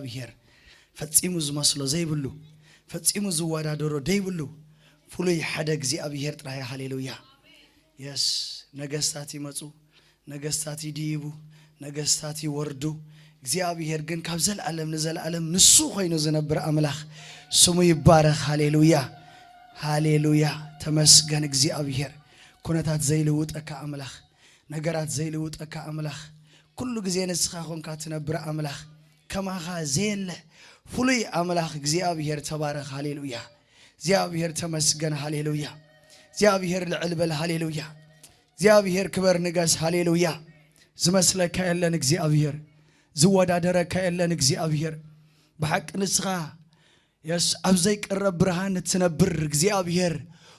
እግዚኣብሔር ፈጺሙ ዝመስሎ ዘይብሉ፣ ፈጺሙ ዝወዳደሮ ዘይብሉ ፍሉይ ሓደ እግዚኣብሔር ጥራይ። ሃሌሉያ። የስ፣ ነገስታት ይመጹ፣ ነገስታት ይድይቡ፣ ነገስታት ይወርዱ። እግዚኣብሔር ግን ካብ ዘለዓለም ንዘለዓለም ንሱ ኮይኑ ዝነብር ኣምላኽ ስሙ ይባረኽ። ሃሌሉያ፣ ሃሌሉያ። ተመስገን እግዚኣብሔር። ኩነታት ዘይልውጠካ ኣምላኽ፣ ነገራት ዘይልውጠካ ኣምላኽ፣ ኩሉ ግዜ ንስኻ ኮንካ ትነብር ኣምላኽ፣ ከማኻ ዘየለ ፍሉይ ኣምላኽ እግዚኣብሔር ተባረኽ። ሃሌሉያ። እግዚኣብሔር ተመስገን። ሃሌሉያ። እግዚኣብሔር ልዕል በል። ሃሌሉያ። እግዚኣብሔር ክበር ንገስ። ሃሌሉያ። ዝመስለካ የለን እግዚኣብሔር፣ ዝወዳደረካ የለን እግዚኣብሔር። ብሓቂ ንስኻ የስ ኣብ ዘይቅረብ ብርሃን እትነብር እግዚኣብሔር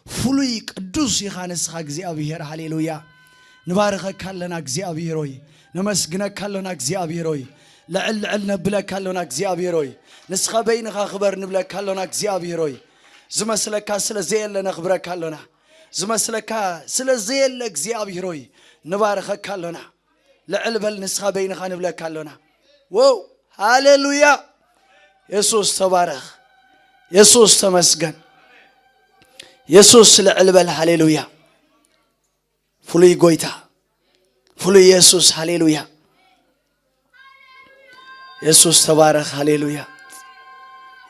ፍሉይ ቅዱስ ኢኻ ንስኻ እግዚኣብሔር። ሃሌሉያ። ንባርኸካ ኣለና እግዚኣብሔር ሆይ፣ ነመስግነካ ኣሎና እግዚኣብሔር ሆይ፣ ልዕል ልዕል ነብለካ ኣሎና እግዚኣብሔር ሆይ፣ ንስኻ በይንኻ ክበር ንብለካ ኣሎና እግዚኣብሔር ሆይ። ዝመስለካ ስለ ዘየለ ነኽብረካ ኣሎና። ዝመስለካ ስለ ዘየለ እግዚኣብሔር ሆይ ንባርኸካ ኣሎና። ልዕል በል ንስኻ በይንኻ ንብለካ ኣሎና። ወው፣ ሃሌሉያ። የሱስ ተባረኽ። የሱስ ተመስገን። የሱስ ልዕል በል። ሃሌሉያ። ፍሉይ ጎይታ፣ ፍሉይ የሱስ። ሃሌሉያ። የሱስ ተባረኽ። ሃሌሉያ።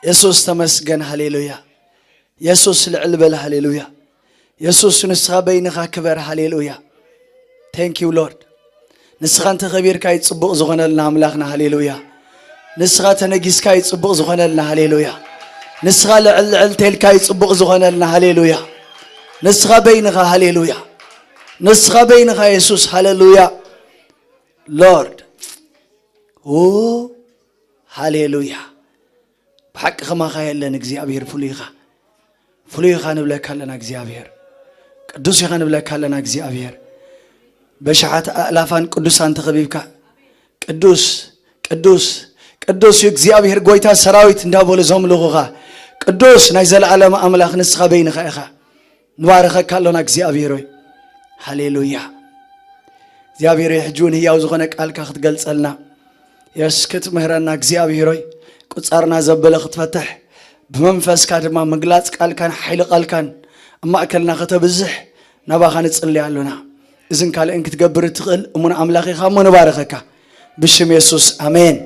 የሱስ ተመስገን። ሃሌሉያ። የሱስ ልዕል በል። ሃሌሉያ። የሱስ ንስኻ በይንኻ ክበር። ሃሌሉያ። Thank you Lord። ንስኻ እንተኸቢርካ እዩ ጽቡቕ ዝኾነልና ኣምላኽና። ሃሌሉያ። ንስኻ ተነጊስካ እዩ ጽቡቕ ዝኾነልና። ሃሌሉያ። ንስኻ ልዕል ልዕል ተልካ እዩ ጽቡቕ ዝኾነልና። ሃሌሉያ። ንስኻ በይንኻ። ሃሌሉያ። ንስኻ በይንኻ የሱስ። ሃሌሉያ። ሎርድ። ኦ፣ ሃሌሉያ። ብሓቂ ከማኻ የለን እግዚኣብሔር። ፍሉይ ኢኻ። ፍሉይ ኢኻ ንብለካ ኣለና እግዚኣብሔር። ቅዱስ ኢኻ ንብለካ ኣለና እግዚኣብሔር። በሽሓት ኣእላፋን ቅዱሳን ተኸቢብካ፣ ቅዱስ፣ ቅዱስ፣ ቅዱስ እዩ እግዚኣብሔር፣ ጎይታ ሰራዊት እንዳበሉ ዘምልኹኻ፣ ቅዱስ ናይ ዘለዓለም ኣምላኽ ንስኻ በይንኻ ኢኻ። ንባርኸካ ኣሎና እግዚኣብሔር ሆይ። ሃሌሉያ። እግዚኣብሔር ሆይ፣ ሕጂ እውን ህያው ዝኾነ ቃልካ ክትገልጸልና፣ የስ ክትምህረና እግዚኣብሔር ሆይ፣ ቁጻርና ዘበለ ክትፈትሕ፣ ብመንፈስካ ድማ ምግላጽ ቃልካን ሓይሊ ቃልካን ኣብ ማእከልና ከተብዝሕ ናባኻ ንጽሊ ኣሎና። እዝን ካልእን ክትገብር እትኽእል እሙን ኣምላኽ ኢኻ እሞ ንባርኸካ። ብሽም የሱስ ኣሜን።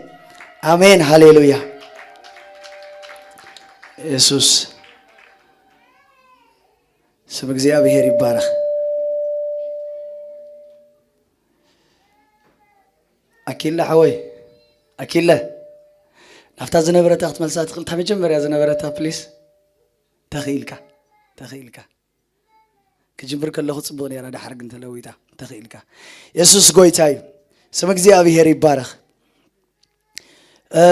ኣሜን። ሃሌሉያ። የሱስ ስም እግዚኣብሔር ይባረኽ። ኣኪለ ሓወይ፣ ኣኪለ፣ ናብታ ዝነበረታ ክትመልሳ ትኽእል፣ እታ መጀመርያ ዝነበረታ ፕሊስ፣ ተኽኢልካ፣ ተኽኢልካ። ክጅምር ከለኹ ጽቡቕ ነይራ፣ ደሓር ግን ተለዊጣ፣ ተኽኢልካ። የሱስ ጎይታ እዩ። ስም እግዚኣብሔር ይባረኽ። እ፣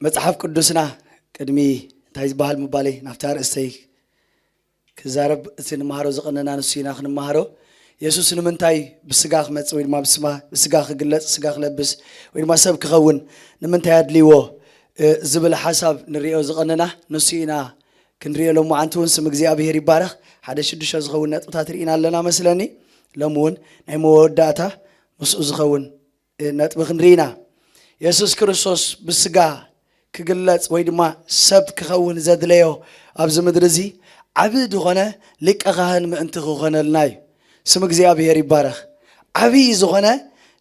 መጽሓፍ ቅዱስና ቅድሚ እንታይ ዝበሃል ምባለይ ናብታ ርእስተይ ክዛረብ፣ እቲ ንመሃሮ ዝቐነና ንሱ ኢና ክንመሃሮ። የሱስ ንምንታይ ብስጋ ክመጽእ ወይ ድማ ብስማ-፣ ብስጋ ክግለጽ፣ ስጋ ክለብስ ወይ ድማ ሰብ ክኸውን ንምንታይ ኣድልይዎ፣ እ፣ ዝብል ሓሳብ ንሪኦ ዝቐነና ንሱ ኢና ክንሪኦ። ሎማዓንቲ እውን ስም እግዚኣብሔር ይባረኽ። ሓደ ሽዱሽተ ዝኸውን ነጥብታት ርኢና ኣለና መስለኒ። ሎሚ እውን ናይ መወዳእታ ምስኡ ዝኸውን ነጥቢ ክንርኢ ኢና። የሱስ ክርስቶስ ብስጋ ክግለጽ ወይ ድማ ሰብ ክኸውን ዘድለዮ ኣብዚ ምድሪ እዚ ዓቢ ዝኾነ ሊቀ ካህን ምእንቲ ክኾነልና እዩ። ስም እግዚኣብሔር ይባረኽ። ዓቢ ዝኾነ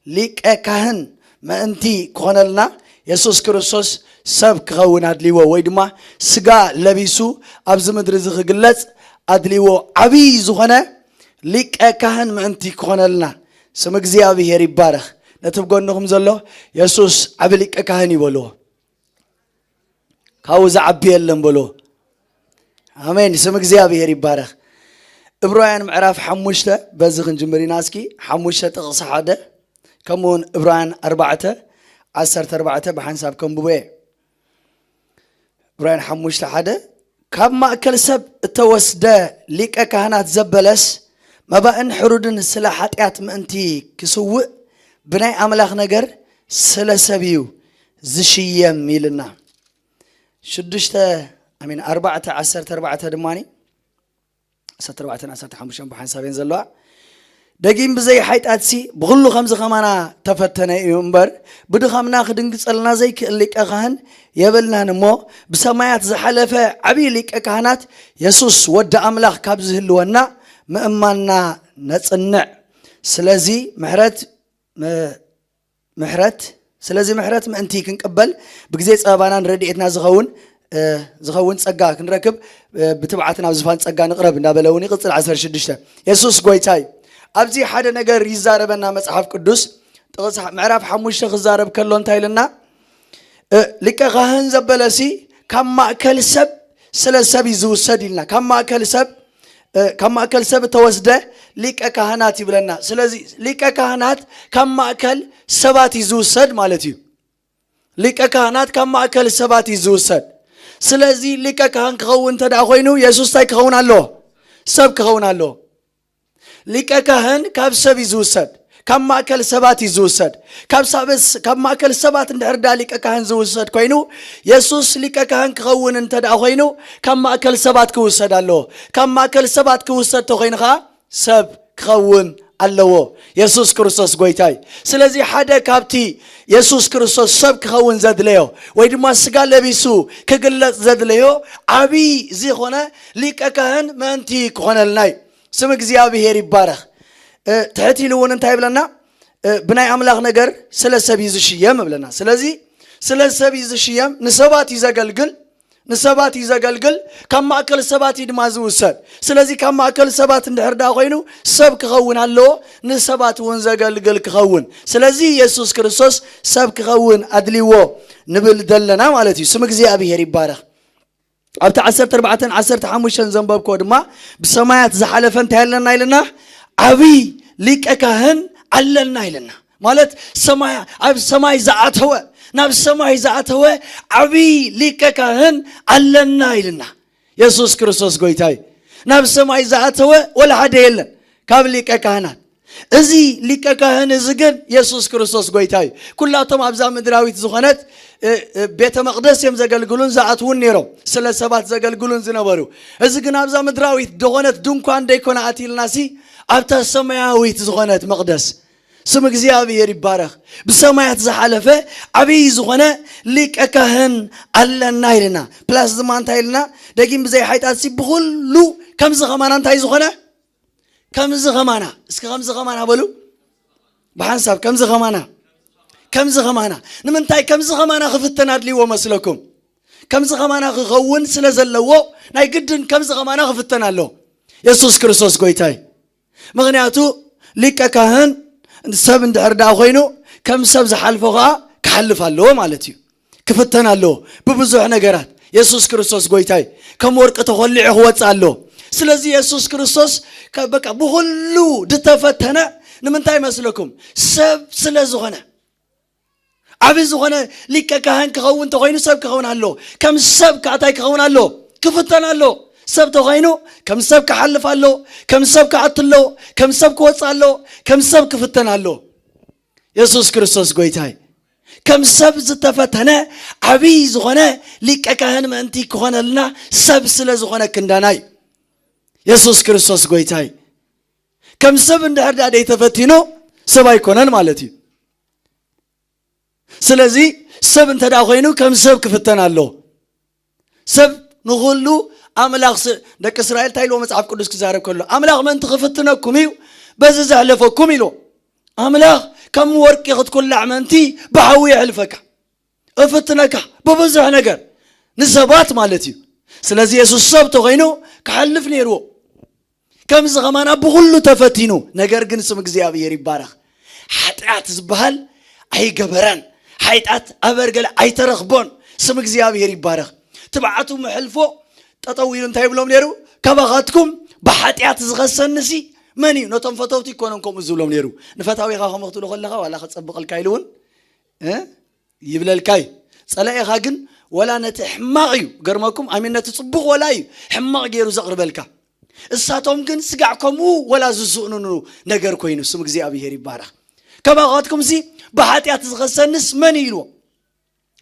ሊቀ ካህን ምእንቲ ክኾነልና የሱስ ክርስቶስ ሰብ ክኸውን ኣድልይዎ ወይ ድማ ስጋ ለቢሱ ኣብዚ ምድሪ እዚ ክግለጽ ኣድልይዎ። ዓቢ ዝኾነ ሊቀ ካህን ምእንቲ ክኾነልና ስም እግዚኣብሔር ይባረኽ። ነቲ ብጎንኹም ዘሎ የሱስ ዓቢ ሊቀ ካህን እዩ በልዎ። ካብኡ ዝዓቢ የለን በልዎ። ኣሜን። ስም እግዚኣብሔር ይባረኽ። ዕብራውያን ምዕራፍ ሓሙሽተ በዚ ክንጅምር ኢና። እስኪ ሓሙሽተ ጥቕሲ ሓደ፣ ከምኡውን ዕብራውያን ኣርባዕተ ዓሰርተ ኣርባዕተ ብሓንሳብ ከንብቦ እየ። ዕብራውያን ሓሙሽተ ሓደ፣ ካብ ማእከል ሰብ እተወስደ ሊቀ ካህናት ዘበለስ መባእን ሕሩድን ስለ ሓጢኣት ምእንቲ ክስውእ ብናይ ኣምላኽ ነገር ስለ ሰብ እዩ ዝሽየም ኢልና። ሽዱሽተ፣ ኣሚን፣ ኣርባዕተ ዓሰርተ ኣርባዕተ ድማኒ፣ ዓሰርተ ኣርባዕተን ዓሰርተ ሓሙሽተን ብሓንሳብ እየን ዘለዋ። ደጊም ብዘይ ሓይጣትሲ ብኹሉ ከምዚ ከማና ተፈተነ እዩ እምበር፣ ብድኻምና ክድንግጸልና ዘይክእል ሊቀ ካህን የብልናን እሞ፣ ብሰማያት ዝሓለፈ ዓብዪ ሊቀ ካህናት የሱስ ወዲ ኣምላኽ ካብ ዝህልወና ምእማንና ነጽንዕ። ስለዚ ምሕረት፣ ም-፣ ምሕረት፣ ስለዚ ምሕረት ምእንቲ ክንቅበል ብግዜ ጸበባናን ረድኤትና ዝኸውን፣ እ፣ ዝኸውን ጸጋ ክንረክብ፣ እ፣ ብትብዓት ናብ ዝፋን ጸጋ ንቕረብ እንዳበለ እውን ይቕጽል። ዓሰርተ ሽዱሽተ የሱስ ጎይታ እዩ። ኣብዚ ሓደ ነገር ይዛረበና መጽሓፍ ቅዱስ። ጥቕስ ምዕራፍ ሓሙሽተ ክዛረብ ከሎ እንታይ ኢልና? እ፣ ሊቀ ካህን ዘበለሲ ካብ ማእከል ሰብ ስለ ሰብ እዩ ዝውሰድ ኢልና። ካብ ማእከል ሰብ፣ እ፣ ካብ ማእከል ሰብ እተወስደ ሊቀ ካህናት ይብለና። ስለዚ ሊቀ ካህናት ካብ ማእከል ሰባት እዩ ዝውሰድ ማለት እዩ። ሊቀ ካህናት ካብ ማእከል ሰባት እዩ ዝውሰድ። ስለዚ ሊቀ ካህን ክኸውን እንተ ደኣ ኮይኑ የሱስ እንታይ ክኸውን ኣለዎ? ሰብ ክኸውን ኣለዎ። ሊቀ ካህን ካብ ሰብ እዩ ዝውሰድ፣ ካብ ማእከል ሰባት እዩ ዝውሰድ። ካብ ሳብስ-፣ ካብ ማእከል ሰባት እንድሕር ደኣ ሊቀ ካህን ዝውሰድ ኮይኑ፣ የሱስ ሊቀ ካህን ክኸውን እንተ ደኣ ኮይኑ፣ ካብ ማእከል ሰባት ክውሰድ ኣለዎ። ካብ ማእከል ሰባት ክውሰድ ተኮይኑ ኸኣ ሰብ ክኸውን ኣለዎ። የሱስ ክርስቶስ ጎይታ እዩ። ስለዚ ሓደ ካብቲ የሱስ ክርስቶስ ሰብ ክኸውን ዘድለዮ ወይ ድማ ስጋ ለቢሱ ክግለጽ ዘድለዮ ዓብዪ ዝኾነ ሊቀ ካህን ምእንቲ ክኾነልና እዩ። ስም እግዚኣብሔር ይባረኽ። እ፣ ትሕት ኢሉ እውን እንታይ ይብለና? እ፣ ብናይ ኣምላኽ ነገር ስለ ሰብ እዩ ዝሽየም ይብለና። ስለዚ ስለ ሰብ እዩ ዝሽየም፣ ንሰባት እዩ ዘገልግል፣ ንሰባት እዩ ዘገልግል። ካብ ማእከል ሰባት እዩ ድማ ዝውሰድ። ስለዚ ካብ ማእከል ሰባት እንድሕር ደኣ ኮይኑ ሰብ ክኸውን ኣለዎ፣ ንሰባት እውን ዘገልግል ክኸውን። ስለዚ የሱስ ክርስቶስ ሰብ ክኸውን ኣድልዎ ንብል ዘለና ማለት እዩ። ስም እግዚኣብሔር ይባረኽ። ኣብቲ ዓሰርተ ኣርባዕተን ዓሰርተ ሓሙሽተን ዘንበብኮ ድማ ብሰማያት ዝሓለፈ እንታይ ኣለና ኢልና? ዓብዪ ሊቀ ካህን ኣለና ኢልና። ማለት ሰማይ፣ ኣብ ሰማይ ዝኣተወ፣ ናብ ሰማይ ዝኣተወ ዓብዪ ሊቀ ካህን ኣለና ኢልና። የሱስ ክርስቶስ ጎይታ እዩ። ናብ ሰማይ ዝኣተወ ወላ ሓደ የለን ካብ ሊቀ ካህናት። እዚ ሊቀ ካህን እዚ ግን የሱስ ክርስቶስ ጎይታ እዩ። ኩላቶም ኣብዛ ምድራዊት ዝኾነት፣ እ፣ እ፣ ቤተ መቕደስ እዮም ዘገልግሉን ዝኣትዉን ነይሮም፣ ስለ ሰባት ዘገልግሉን ዝነበሩ። እዚ ግን ኣብዛ ምድራዊት ዝኾነት ድንኳን ደይኮነ ኣትይልናሲ፣ ኣብታ ሰማያዊት ዝኾነት መቕደስ። ስም እግዚኣብሔር ይባረኽ። ብሰማያት ዝሓለፈ ዓብዪ ዝኾነ ሊቀ ካህን ኣለና ኢልና። ፕላስ ድማ እንታይ ኢልና? ደጊም ብዘይ ሓይጣትሲ ብኹሉ ከምዚ ከማና እንታይ ዝኾነ? ከምዚ ከማና። እስኪ ከምዚ ከማና በሉ። ብሓንሳብ ከምዚ ከማና። ከምዚ ከማና። ንምንታይ ከምዚ ከማና ክፍተን ኣድልይዎ መስለኩም? ከምዚ ከማና ክኸውን ስለ ዘለዎ ናይ ግድን ከምዚ ከማና ክፍተን ኣሎ። የሱስ ክርስቶስ ጎይታ እዩ። ምኽንያቱ ሊቀ ካህን ሰብ እንድሕር ደኣ ኮይኑ ከም ሰብ ዝሓልፎ ከኣ ክሓልፍ ኣለዎ ማለት እዩ። ክፍተን ኣለዎ ብብዙሕ ነገራት። የሱስ ክርስቶስ ጎይታ እዩ። ከም ወርቂ ተኾሊዑ ክወጽእ ኣለዎ። ስለዚ የሱስ ክርስቶስ ከ-፣ በቃ ብኹሉ ዝተፈተነ ንምንታይ መስለኩም? ሰብ ስለ ዝኾነ። ዓቢ ዝኾነ ሊቀ ካህን ክኸውን ተኾይኑ ሰብ ክኸውን ኣለዎ። ከም ሰብ ከኣ እንታይ ክኸውን ኣለዎ? ክፍተን ኣለዎ። ሰብ ተኾይኑ ከም ሰብ ክሓልፍ ኣለዎ። ከም ሰብ ክኣቱ ኣለዎ። ከም ሰብ ክወጽእ ኣለዎ። ከም ሰብ ክፍተን ኣለዎ። የሱስ ክርስቶስ ጎይታ እዩ። ከም ሰብ ዝተፈተነ ዓቢ ዝኾነ ሊቀ ካህን ምእንቲ ክኾነልና ሰብ ስለ ዝኾነ ክንዳና እዩ። የሱስ ክርስቶስ ጎይታ እዩ። ከም ሰብ እንድሕር ደኣ ደይተፈቲኑ ሰብ ኣይኮነን ማለት እዩ። ስለዚ ሰብ እንተ ደኣ ኮይኑ ከም ሰብ ክፍተን ኣሎ። ሰብ ንኹሉ ኣምላኽ ስ-፣ ደቂ እስራኤል እንታይ ኢልዎ መጽሓፍ ቅዱስ ክዛረብ ከሎ? ኣምላኽ ምእንቲ ክፍትነኩም እዩ በዚ ዘሕለፈኩም ኢልዎ። ኣምላኽ ከም ወርቂ ክትኩላዕ ምእንቲ ብሓዊ የሕልፈካ። እፍትነካ ብብዙሕ ነገር ንሰባት ማለት እዩ። ስለዚ የሱስ ሰብ ተኾይኑ ክሓልፍ ነይርዎ። ከምዚ ከማና ብኹሉ ተፈቲኑ፣ ነገር ግን ስም እግዚኣብሔር ይባረኽ። ሓጢኣት ዝበሃል ኣይገበረን። ሓጢኣት ኣበርገለ ኣይተረኽቦን። ስም እግዚኣብሔር ይባረኽ። ትብዓቱ መሕልፎ ጠጠው ኢሉ እንታይ ይብሎም ነይሩ? ካባኻትኩም ብሓጢኣት ዝኸሰንሲ መን እዩ? ነቶም ፈተውቲ ይኮነን ከምኡ ዝብሎም ነይሩ። ንፈታዊኻ ከምኡ ክትብሎ ከለኻ ዋላ ከጸብቐልካ ኢሉ እውን፣ እ? ይብለልካ እዩ። ጸላኢኻ ግን ወላ ነቲ ሕማቕ እዩ፣ ገርመኩም፣ ኣሚን፣ ነቲ ጽቡቕ ወላ እዩ ሕማቕ ገይሩ ዘቕርበልካ። እሳቶም ግን ስጋዕ ከምኡ ወላ ዝስእንኑ ነገር ኮይኑ፣ ስም እግዚኣብሔር ይባረኽ። ካባኻትኩምሲ ብሓጢኣት ዝኸሰንስ መን እዩ ኢልዎ?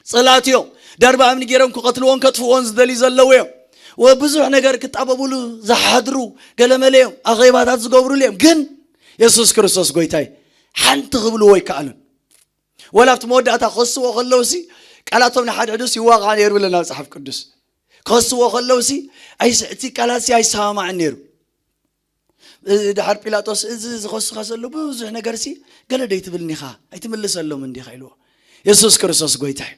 ጸላእቲ እዮም። ደርባ እምኒ ገይሮም ክቐትልዎን ከጥፍዎን ዝደልዩ ዘለዉ እዮም። ወብዙሕ ነገር ክጣበቡሉ ዝሓድሩ ገለመለ እዮም። ኣኼባታት ዝገብሩሉ እዮም። ግን የሱስ ክርስቶስ ጎይታይ ሓንቲ ክብልዎ ኣይከኣሉን። ወላ ኣብቲ መወዳእታ ክኸስዎ ከለውሲ ቃላቶም ንሓድሕዱስ ይዋቕዓ ነይሩ ብለና መጽሓፍ ቅዱስ። ክኸስዎ ከለውሲ ኣይስ-፣ እቲ ቃላትሲ ኣይሰማማዕን ነይሩ። እ-፣ ድሓር ጲላጦስ፣ "እዚ ዝኸስኻ ዘሎ ብዙሕ ነገርሲ ገለ ደይትብልኒ ኢኻ፣ ኣይትምልሰሎም እንዲኻ?" ኢልዎ። የሱስ ክርስቶስ ጎይታ እዩ።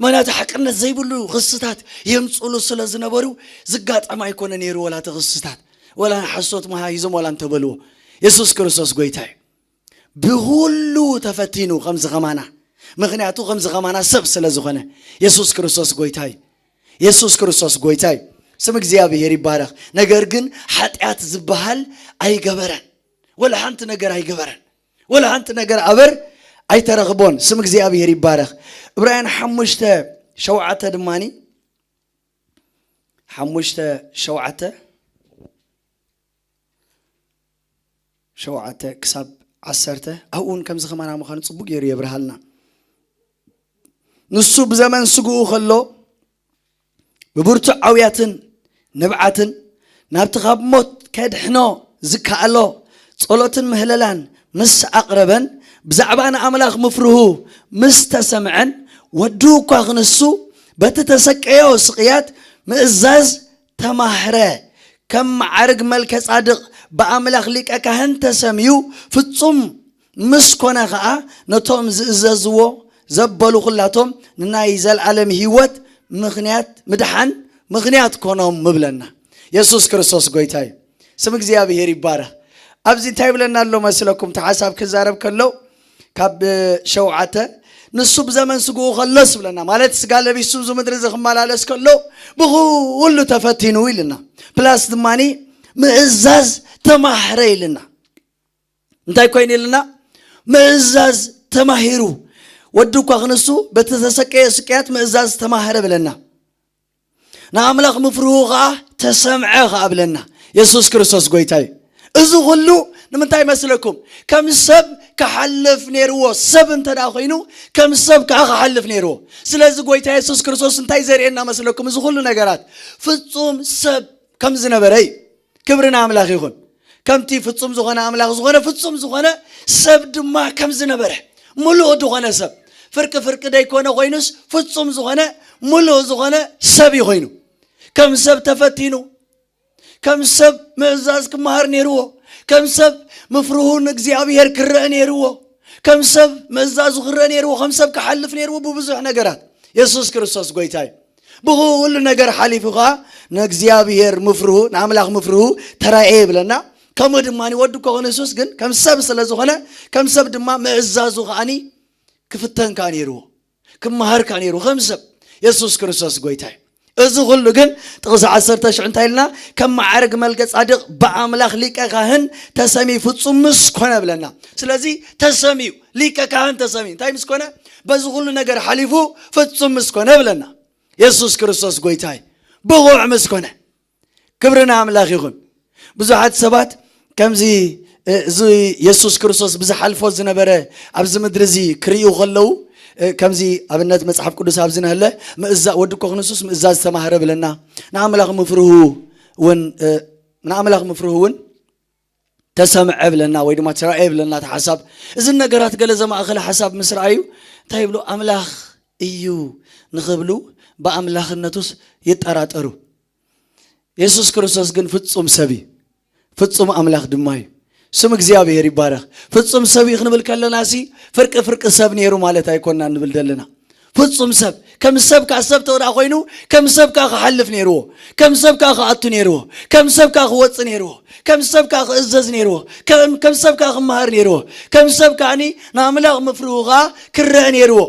ምኽንያቱ ሓቅነት ዘይብሉ ክስታት የምጽሉ ስለ ዝነበሩ ዝጋጠም ኣይኮነ ነይሩ፣ ወላ እቲ ክስታት፣ ወላ ሓሶት መሃይዞም ወላ እንተበልዎ። የሱስ ክርስቶስ ጎይታ እዩ። ብኹሉ ተፈቲኑ ከምዚ ከማና፣ ምኽንያቱ ከምዚ ከማና ሰብ ስለ ዝኾነ። የሱስ ክርስቶስ ጎይታ እዩ። የሱስ ክርስቶስ ጎይታ እዩ። ስም እግዚኣብሔር ይባረኽ። ነገር ግን ሓጢኣት ዝበሃል ኣይገበረን። ወላ ሓንቲ ነገር ኣይገበረን። ወላ ሓንቲ ነገር ኣበር ኣይተረኽቦን። ስም እግዚኣብሔር ይባረኽ። ዕብራውያን ሓሙሽተ ሸውዓተ ድማኒ፣ ሓሙሽተ ሸውዓተ፣ ሸውዓተ ክሳብ ዓሰርተ፣ ኣብኡ እውን ከምዚ ከማና ምዃኑ ጽቡቕ ገይሩ የብርሃልና። ንሱ ብዘመን ስግኡ ከሎ ብብርቱዕ ኣውያትን ንብዓትን ናብቲ ካብ ሞት ከድሕኖ ዝከኣሎ ጸሎትን ምህለላን ምስ ኣቕረበን፣ ብዛዕባ ንኣምላኽ ምፍርሁ ምስ ተሰምዐን፣ ወዱ እኳ ክንሱ በቲ ተሰቀዮ ስቕያት ምእዛዝ ተማህረ። ከም መዓርግ መልከ ጻድቕ ብኣምላኽ ሊቀ ካህን ተሰምዩ ፍጹም ምስ ኮነ ኸኣ፣ ነቶም ዝእዘዝዎ ዘበሉ ኹላቶም ንናይ ዘልኣለም ህይወት ምኽንያት፣ ምድሓን ምኽንያት ኮኖም ምብለና። የሱስ ክርስቶስ ጎይታ እዩ። ስም እግዚኣብሔር ይባረኽ። ኣብዚ እንታይ ይብለና ኣሎ መስለኩም? እቲ ሓሳብ ክዛረብ ከሎ ካብ ሸውዓተ፣ ንሱ ብዘመን ስግኡ ከሎስ ብለና፣ ማለት ስጋ ለቢሱ እዚ ምድሪ እዚ ክመላለስ ከሎ ብኹሉ ተፈቲኑ ኢልና። ፕላስ ድማኒ ምእዛዝ ተማህረ ኢልና። እንታይ ኮይኑ ኢልና? ምእዛዝ ተማሂሩ። ወዱ እኳ ክንሱ በቲ ተሰቀየ ስቅያት ምእዛዝ ተማህረ ብለና። ንኣምላኽ ምፍርሁ ኸዓ ተሰምዐ ኸዓ ብለና። የሱስ ክርስቶስ ጎይታ እዩ። እዚ ኹሉ ንምንታይ መስለኩም? ከም ሰብ ክሓልፍ ነይርዎ። ሰብ እንተ ደኣ ኮይኑ፣ ከም ሰብ ከኣ ክሓልፍ ነይርዎ። ስለዚ ጎይታ የሱስ ክርስቶስ እንታይ ዘርእየና መስለኩም? እዚ ኹሉ ነገራት ፍጹም ሰብ ከም ዝነበረ እዩ። ክብሪ ንኣምላኽ ይኹን። ከምቲ ፍጹም ዝኾነ ኣምላኽ ዝኾነ፣ ፍጹም ዝኾነ ሰብ ድማ ከም ዝነበረ፣ ምሉእ ዝኾነ ሰብ፣ ፍርቂ ፍርቂ ደይኮነ ኮይኑስ፣ ፍጹም ዝኾነ፣ ምሉእ ዝኾነ ሰብ እዩ ኮይኑ። ከም ሰብ ተፈቲኑ፣ ከም ሰብ ምእዛዝ ክመሃር ነይርዎ፣ ከም ሰብ ምፍርሁ ንእግዚኣብሔር ክረአ ነይርዎ፣ ከም ሰብ ምእዛዙ ክረአ ነይርዎ፣ ከም ሰብ ክሓልፍ ነይርዎ ብብዙሕ ነገራት። የሱስ ክርስቶስ ጎይታ እዩ። ብኹሉ ነገር ሓሊፉ ኸዓ ንእግዚኣብሔር ምፍርሁ፣ ንኣምላኽ ምፍርሁ ተራእየ ይብለና። ከምኡ ድማ ወዱ እኮ ክንሱስ ግን ከም ሰብ ስለ ዝኾነ፣ ከም ሰብ ድማ ምእዛዙ ከዓኒ ክፍተን ከኣ ነይርዎ፣ ክመሃር ከኣ ነይርዎ ከም ሰብ። የሱስ ክርስቶስ ጎይታ እዩ። እዚ ኹሉ ግን ጥቕሲ ዓሰርተ ሽዑ እንታይ ኢልና? ከም መዓርግ መልከ ጻድቕ ብኣምላኽ ሊቀ ካህን ተሰሚ ፍጹም ምስ ኮነ ብለና። ስለዚ ተሰሚዩ፣ ሊቀ ካህን ተሰሚዩ። እንታይ ምስ ኮነ? በዚ ኹሉ ነገር ሓሊፉ ፍጹም ምስ ኮነ ብለና። የሱስ ክርስቶስ ጎይታ እዩ። ብቑዕ ምስ ኮነ። ክብሪ ንኣምላኽ ይኹን። ብዙሓት ሰባት ከምዚ፣ እ፣ እዚ የሱስ ክርስቶስ ብዝሓልፎ ዝነበረ ኣብዚ ምድሪ እዚ ክርእዩ ከለዉ፣ እ፣ ከምዚ ኣብነት መጽሓፍ ቅዱስ ኣብዚ ንህለ ምእዛ-፣ ወዲ እኮ ክንሱስ ምእዛዝ ዝተማህረ ብለና። ንኣምላኽ ምፍርሁ እውን፣ እ፣ ንኣምላኽ ምፍርሁ እውን ተሰምዐ ብለና ወይ ድማ ተራእየ ብለና እቲ ሓሳብ። እዚ ነገራት ገለ ዘማእኸለ ሓሳብ ምስ ረኣዩ እንታይ ይብሉ? ኣምላኽ እዩ ንኽብሉ ብኣምላኽነቱስ ይጠራጠሩ። የሱስ ክርስቶስ ግን ፍጹም ሰብ እዩ፣ ፍጹም ኣምላኽ ድማ እዩ። ስም እግዚኣብሔር ይባረኽ። ፍጹም ሰብ እዩ ክንብል ከለና ሲ ፍርቂ ፍርቂ ሰብ ነይሩ ማለት ኣይኮንና ንብል ዘለና። ፍጹም ሰብ፣ ከም ሰብ ከኣ ሰብ ተወዳ ኮይኑ፣ ከም ሰብ ከኣ ክሓልፍ ነይርዎ፣ ከም ሰብ ከኣ ክኣቱ ነይርዎ፣ ከም ሰብ ከኣ ክወጽእ ነይርዎ፣ ከም ሰብ ከኣ ክእዘዝ ነይርዎ፣ ከም፣ ከም ሰብ ከኣ ክመሃር ነይርዎ፣ ከም ሰብ ከኣኒ ንኣምላኽ ምፍርሁ ከኣ ክረአ ነይርዎ።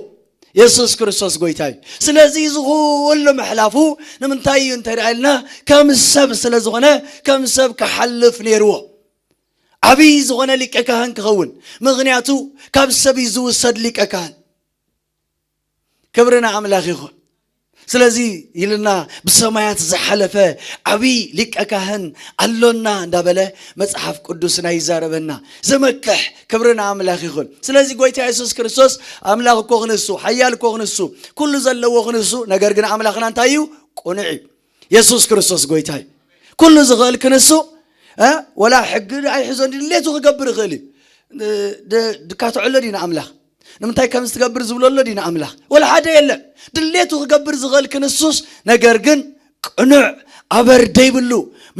የሱስ ክርስቶስ ጎይታ እዩ። ስለዚ እዚ ኩሉ ምሕላፉ ንምንታይ እዩ እንተ ደኣ ኢልና፣ ከም ሰብ ስለ ዝኾነ፣ ከም ሰብ ክሓልፍ ነይርዎ። ዓብዪ ዝኾነ ሊቀ ካህን ክኸውን፣ ምኽንያቱ ካብ ሰብ እዩ ዝውሰድ ሊቀ ካህን። ክብሪ ንኣምላኽ ይኹን። ስለዚ ኢልና ብሰማያት ዝሓለፈ ዓብዪ ሊቀ ካህን ኣሎና እንዳበለ መጽሓፍ ቅዱስና ይዛረበና። ዘመክሕ ክብሪ ንኣምላኽ ይኹን። ስለዚ ጎይታ የሱስ ክርስቶስ ኣምላኽ እኮ ክንሱ፣ ሓያል እኮ ክንሱ፣ ኩሉ ዘለዎ ክንሱ፣ ነገር ግን ኣምላኽና እንታይ እዩ? ቅኑዕ እዩ። የሱስ ክርስቶስ ጎይታ እዩ። ኩሉ ዝኽእል ክንሱ፣ እ? ወላ ሕጊ ኣይሕዞን፣ ድሌቱ ክገብር ይኽእል እዩ። ድ-፣ ድ-፣ ድካትዐሎ ድዩ ንኣምላኽ? ንምንታይ ከምዚ ትገብር ዝብለሎ ድዩ ንኣምላኽ? ወላ ሓደ የለን። ድሌቱ ክገብር ዝኽእል ክንሱስ፣ ነገር ግን ቅኑዕ፣ ኣበር ደይብሉ፣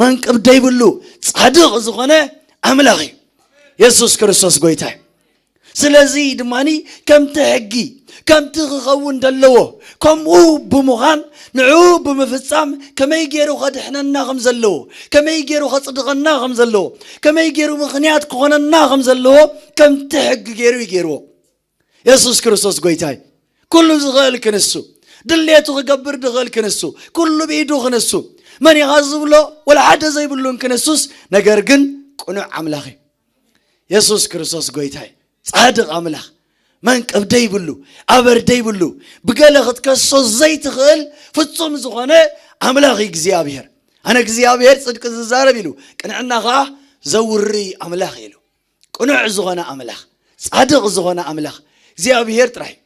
መንቅብ ደይብሉ፣ ጻድቕ ዝኾነ ኣምላኽ እዩ። የሱስ ክርስቶስ ጎይታ እዩ። ስለዚ ድማ ከምቲ ሕጊ ከምቲ ክኸውን ዘለዎ ከምኡ ብምዃን ንዕኡ ብምፍጻም ከመይ ገይሩ ከድሕነና ከም ዘለዎ፣ ከመይ ገይሩ ከጽድቐና ከም ዘለዎ፣ ከመይ ገይሩ ምኽንያት ክኾነና ከም ዘለዎ ከምቲ ሕጊ ገይሩ እዩ ገይርዎ። የሱስ ክርስቶስ ጎይታ እዩ። ኩሉ ዝኽእል ክንሱ፣ ድሌቱ ክገብር ዝኽእል ክንሱ፣ ኩሉ ብኢዱ ክንሱ፣ መን ኢኻ ዝብሎ ወላ ሓደ ዘይብሉን ክንሱስ፣ ነገር ግን ቅኑዕ ኣምላኽ እዩ። የሱስ ክርስቶስ ጎይታ እዩ። ጻድቕ ኣምላኽ፣ መንቅብ ደይብሉ፣ ኣበር ደይብሉ፣ ብገለ ክትከሶ ዘይትኽእል ፍጹም ዝኾነ ኣምላኽ እዩ እግዚኣብሔር። ኣነ እግዚኣብሔር ጽድቂ ዝዛረብ ኢሉ፣ ቅንዕና ኸዓ ዘውሪ ኣምላኽ ኢሉ። ቅኑዕ ዝኾነ ኣምላኽ፣ ጻድቕ ዝኾነ ኣምላኽ እግዚኣብሔር ጥራሕ እዩ።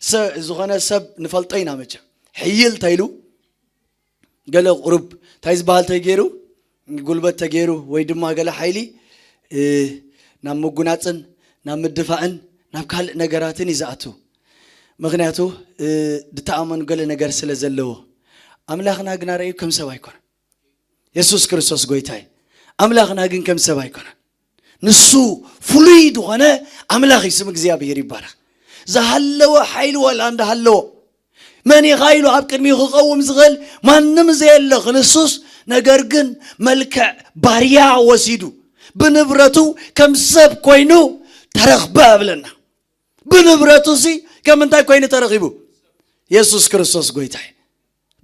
ሰ-፣ ዝኾነ ሰብ ንፈልጦ ኢና መቸም። ሕይል እንተ ኢሉ፣ ገለ ቁሩብ እንታይ ዝበሃል ተገይሩ፣ ጉልበት ተገይሩ፣ ወይ ድማ ገለ ሓይሊ፣ እ፣ ናብ ምጉናጽን ናብ ምድፋእን ናብ ካልእ ነገራትን እዩ ዝኣቱ። ምኽንያቱ፣ እ፣ ድተኣመኑ ገለ ነገር ስለ ዘለዎ። ኣምላኽና ግና ርእዩ ከም ሰብ ኣይኮነን። የሱስ ክርስቶስ ጎይታ እዩ። ኣምላኽና ግን ከም ሰብ ኣይኮነን። ንሱ ፍሉይ ዝኾነ ኣምላኽ እዩ። ስም እግዚኣብሔር ይባረኽ። ዝሃለወ ሓይሊ ዋላ እንዳሃለዎ፣ መን ኢኻ ኢሉ ኣብ ቅድሚኡ ክቐውም ዝኽእል ማንም ዘየለ ክንሱስ፣ ነገር ግን መልክዕ ባርያ ወሲዱ፣ ብንብረቱ ከም ሰብ ኮይኑ ተረኽበ እብለና። ብንብረቱ ሲ ከም እንታይ ኮይኑ ተረኺቡ? የሱስ ክርስቶስ ጎይታ እዩ።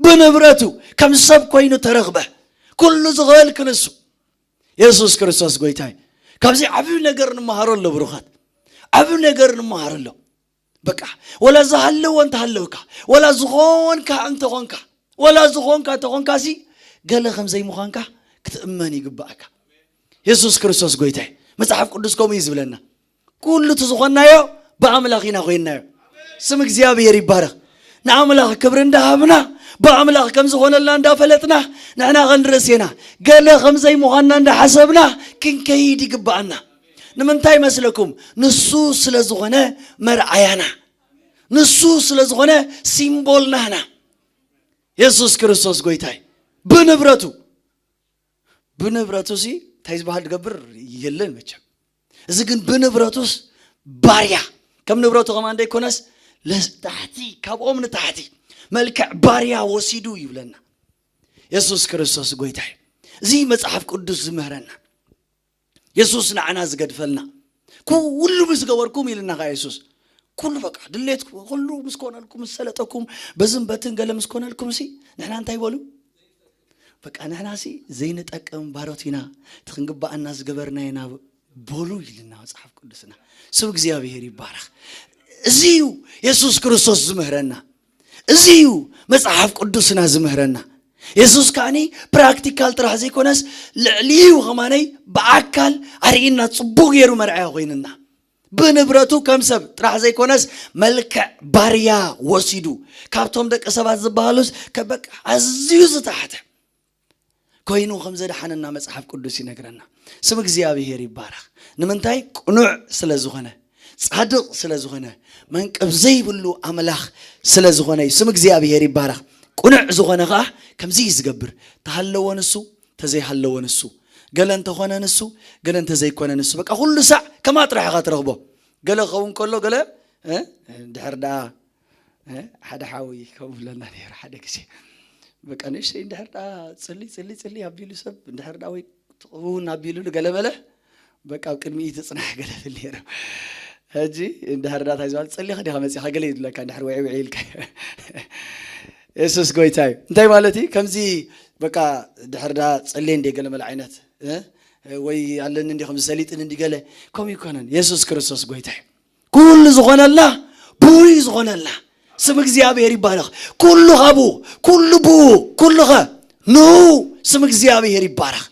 ብንብረቱ ከም ሰብ ኮይኑ ተረኽበ። ኩሉ ዝኽእል ክንሱ የሱስ ክርስቶስ ጎይታ እዩ። ካብዚ ዓቢ ነገር ንመሃሮ ኣሎ ብሩኻት። ዓቢ ነገር ንመሃሮ ኣሎ። በቃ፣ ወላ ዝሃለወ እንተሃለውካ፣ ወላ ዝኾንካ እንተኾንካ፣ ወላ ዝኾንካ እንተኾንካ ሲ ገለ ከም ዘይምዃንካ ክትእመን ይግባኣካ። የሱስ ክርስቶስ ጎይታ እዩ። መጽሓፍ ቅዱስ ከምኡ እዩ ዝብለና። ኩሉ እቲ ዝኾንናዮ ብኣምላኽ ኢና ኮይንናዮ። ስም እግዚኣብሔር ይባረኽ። ንኣምላኽ ክብሪ እንዳሃብና፣ ብኣምላኽ ከም ዝኾነልና እንዳፈለጥና፣ ንሕና ኸንርእስ ኢና። ገለ ከም ዘይምዃንና እንዳሓሰብና ክንከይድ ይግባኣና። ንምንታይ መስለኩም? ንሱ ስለ ዝኾነ መርኣያና፣ ንሱ ስለ ዝኾነ ሲምቦልናና። የሱስ ክርስቶስ ጎይታይ ብንብረቱ፣ ብንብረቱ ሲ እንታይ ዝበሃል ዝገብር የለን መቸም። እዚ ግን ብንብረቱስ ባርያ፣ ከም ንብረቱ ከማን ዘይኮነስ፣ ለታሕቲ፣ ካብኦም ንታሕቲ፣ መልክዕ ባርያ ወሲዱ ይብለና። የሱስ ክርስቶስ ጎይታይ፣ እዚ መጽሓፍ ቅዱስ ዝምህረና። የሱስ ንዓና ዝገድፈልና። ኩሉ ምስ ገበርኩም ኢልና ኸዓ የሱስ፣ ኩሉ በቃ ድሌት ኩሉ ምስ ኮነልኩም፣ ምስ ሰለጠኩም፣ በዝን በትን ገለ ምስ ኮነልኩም ሲ፣ ንሕና እንታይ በሉ? በቃ ንሕና ሲ ዘይንጠቅም ባሮት ኢና፣ እቲ ክንግባኣና ዝገበርና ኢና በሉ ኢልና መጽሓፍ ቅዱስና። ስም እግዚኣብሔር ይባረኽ። እዚ እዩ የሱስ ክርስቶስ ዝምህረና። እዚ እዩ መጽሓፍ ቅዱስና ዝምህረና። የሱስ ከኣኒ ፕራክቲካል ጥራሕ ዘይኮነስ፣ ልዕሊኡ ኸማነይ ብኣካል ኣርእይና፣ ጽቡቕ ገይሩ መርኣያ ኮይንና። ብንብረቱ ከም ሰብ ጥራሕ ዘይኮነስ፣ መልክዕ ባርያ ወሲዱ፣ ካብቶም ደቂ ሰባት ዝበሃሉስ ከበቃ ኣዝዩ ዝተሓተ ኮይኑ ከም ዘድሓነና መጽሓፍ ቅዱስ ይነግረና። ስም እግዚኣብሔር ይባረኽ። ንምንታይ? ቅኑዕ ስለ ዝኾነ፣ ጻድቕ ስለ ዝኾነ፣ መንቅብ ዘይብሉ ኣምላኽ ስለ ዝኾነ እዩ። ስም እግዚኣብሔር ይባረኽ። ቅኑዕ ዝኾነ ኸኣ ከምዚ እዩ ዝገብር። ተሃለወ ንሱ፣ ተዘይሃለወ ንሱ፣ ገለ እንተኾነ ንሱ፣ ገለ እንተዘይኮነ ንሱ። በቃ ኩሉ ሳዕ ከማ ጥራሕ ኢኻ ትረኽቦ። ገለ ክኸውን ከሎ ገለ፣ እ፣ ድሕር ደኣ፣ እ፣ ሓደ ሓዊ ከምኡ ብለና ነይሩ ሓደ ግዜ። በቃ ንእሽተይ እንድሕር ደኣ ጽሊ፣ ጽሊ፣ ጽሊ ኣቢሉ ሰብ እንድሕር ደኣ ወይ ትቕውን ኣቢሉ ገለ በለ፣ በቃ ኣብ ቅድሚኡ ትጽናሕ ገለ ብል ነይሩ። ሕጂ እንድሕር ደኣ እንታይ ዝበሃል፣ ጸሊኻ ዲኻ መጺኻ ገለ ይብለካ እንድሕር ውዒ ውዒ ኢልካ። የሱስ ጎይታ እዩ። እንታይ ማለት እዩ? ከምዚ በቃ ድሕር ደኣ ጸልየ እንደ ገለ መለ ዓይነት፣ እ? ወይ ኣለኒ እንዲ ከምዚ ሰሊጥን እንዲ ገለ፣ ከምኡ ይኮነን። የሱስ ክርስቶስ ጎይታ እዩ። ኩሉ ዝኾነልና፣ ብኡ እዩ ዝኾነልና። ስም እግዚኣብሔር ይባረኽ። ኩሉ ካብኡ፣ ኩሉ ብኡ፣ ኩሉ ኸ ንኡ። ስም እግዚኣብሔር ይባረኽ።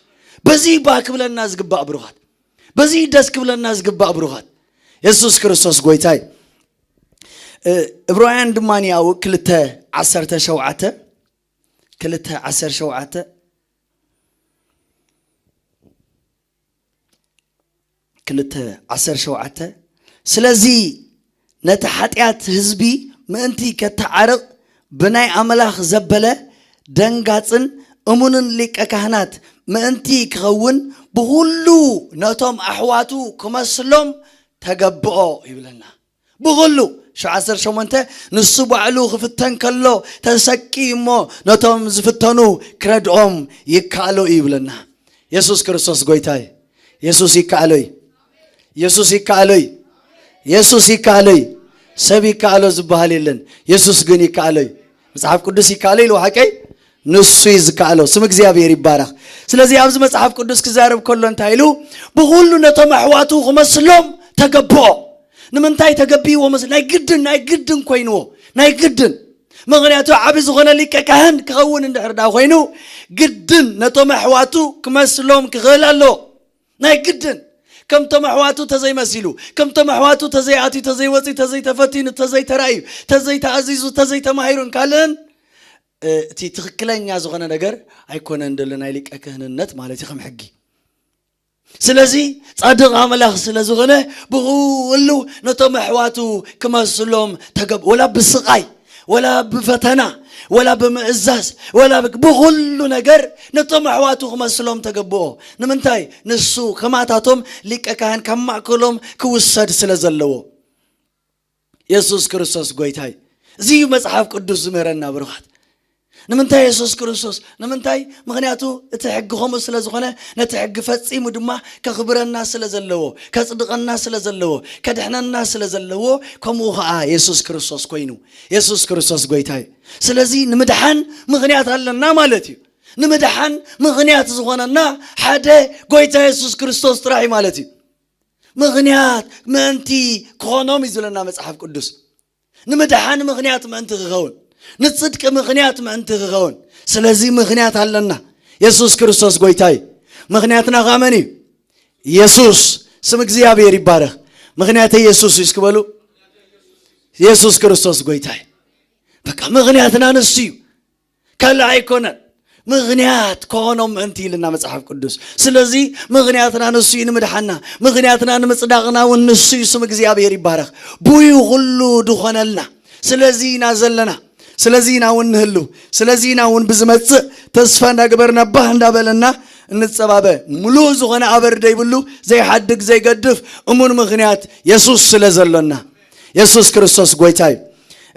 በዚ ባህ ክብለና ዝግባእ ብሩኻት፣ በዚ ደስ ክብለና ዝግባእ ብሩኻት። የሱስ ክርስቶስ ጎይታ እዩ። እ፣ ዕብራውያን ድማ ኣብኡ ክልተ ዓሰርተ ሸውዓተ፣ ክልተ ዓሰርተ ሸውዓተ፣ ክልተ ዓሰርተ ሸውዓተ፣ ስለዚ ነቲ ሓጢኣት ህዝቢ ምእንቲ ከተዓርቕ ብናይ ኣምላኽ ዘበለ ደንጋጽን እሙንን ሊቀ ካህናት ምእንቲ ክኸውን ብኹሉ ነቶም ኣሕዋቱ ክመስሎም ተገብኦ ይብለና። ብኹሉ ሸው ዓሰርተ ሸሞንተ ንሱ ባዕሉ ክፍተን ከሎ ተሰቂ እሞ ነቶም ዝፍተኑ ክረድኦም ይከኣሎ እዩ ይብለና። የሱስ ክርስቶስ ጎይታይ። የሱስ ይከኣሎ እዩ። የሱስ ይከኣሎ እዩ። የሱስ ይከኣሎ እዩ። ሰብ ይከኣሎ ዝበሃል የለን። የሱስ ግን ይከኣሎ እዩ። መጽሓፍ ቅዱስ ይከኣሎ ኢሉ ሓቀይ ንሱ እዩ ዝከኣሎ። ስም እግዚኣብሔር ይባረኽ። ስለዚ ኣብዚ መጽሓፍ ቅዱስ ክዛረብ ከሎ እንታይ ኢሉ? ብኹሉ ነቶም ኣሕዋቱ ክመስሎም ተገብኦ። ንምንታይ ተገቢዎ መስ-፣ ናይ ግድን፣ ናይ ግድን ኮይንዎ። ናይ ግድን። ምኽንያቱ ዓቢ ዝኾነ ሊቀ ካህን ክኸውን እንድሕር ደኣ ኮይኑ ግድን ነቶም ኣሕዋቱ ክመስሎም ክኽእል ኣለዎ። ናይ ግድን። ከምቶም ኣሕዋቱ ተዘይመሲሉ፣ ከምቶም ኣሕዋቱ ተዘይኣትዩ፣ ተዘይወፅዩ፣ ተዘይተፈቲኑ፣ ተዘይተራእዩ፣ ተዘይተኣዚዙ፣ ተዘይተማሂሩን ካልእን፣ እ፣ እቲ ትኽክለኛ ዝኾነ ነገር ኣይኮነን ዘሎ ናይ ሊቀ ክህንነት ማለት እዩ ከም ሕጊ። ስለዚ ጻድቕ ኣምላኽ ስለ ዝኾነ ብኹሉ ነቶም ኣሕዋቱ ክመስሎም ተገብ-፣ ወላ ብስቓይ፣ ወላ ብፈተና፣ ወላ ብምእዛዝ፣ ወላ ብ-፣ ብኹሉ ነገር ነቶም ኣሕዋቱ ክመስሎም ተገብኦ። ንምንታይ? ንሱ ከማታቶም ሊቀ ካህን ካብ ማእከሎም ክውሰድ ስለ ዘለዎ። የሱስ ክርስቶስ ጎይታይ። እዚ እዩ መጽሓፍ ቅዱስ ዝምህረና ብሩኻት። ንምንታይ የሱስ ክርስቶስ? ንምንታይ? ምኽንያቱ እቲ ሕጊ ከምኡ ስለ ዝኾነ፣ ነቲ ሕጊ ፈጺሙ ድማ ከኽብረና ስለ ዘለዎ፣ ከጽድቐና ስለ ዘለዎ፣ ከድሕነና ስለ ዘለዎ፣ ከምኡ ኸኣ የሱስ ክርስቶስ ኮይኑ። የሱስ ክርስቶስ ጎይታይ። ስለዚ ንምድሓን ምኽንያት ኣለና ማለት እዩ። ንምድሓን ምኽንያት ዝኾነና ሓደ ጎይታ የሱስ ክርስቶስ ጥራሕ እዩ ማለት እዩ። ምኽንያት ምእንቲ ክኾኖም እዩ ዝብለና መጽሓፍ ቅዱስ። ንምድሓን ምኽንያት ምእንቲ ክኸውን፣ ንጽድቂ ምኽንያት ምእንቲ ክኸውን። ስለዚ ምኽንያት ኣለና። የሱስ ክርስቶስ ጎይታ እዩ። ምኽንያትና ኸኣ መን እዩ? የሱስ። ስም እግዚኣብሔር ይባረኽ። ምኽንያተይ የሱስ እዩ እስኪ በሉ። የሱስ ክርስቶስ ጎይታ እዩ። በቃ ምኽንያትና ንሱ እዩ። ካልእ ኣይኮነን። ምኽንያት ክኾኖም ምእንቲ ኢልና መጽሓፍ ቅዱስ። ስለዚ ምኽንያትና ንሱ እዩ ንምድሓና። ምኽንያትና ንምጽዳቕና እውን ንሱ እዩ። ስም እግዚኣብሔር ይባረኽ። ብኡ እዩ ኩሉ ዝኾነልና። ስለዚ ኢና ዘለና። ስለዚ ኢና እውን ንህሉ። ስለዚ ኢና እውን ብዝመጽእ ተስፋ እንዳገበርና ባህ እንዳበለና እንጸባበ። ምሉእ ዝኾነ ኣበር ደይብሉ ዘይሓድግ ዘይገድፍ እሙን ምኽንያት የሱስ ስለ ዘሎና። የሱስ ክርስቶስ ጎይታ እዩ።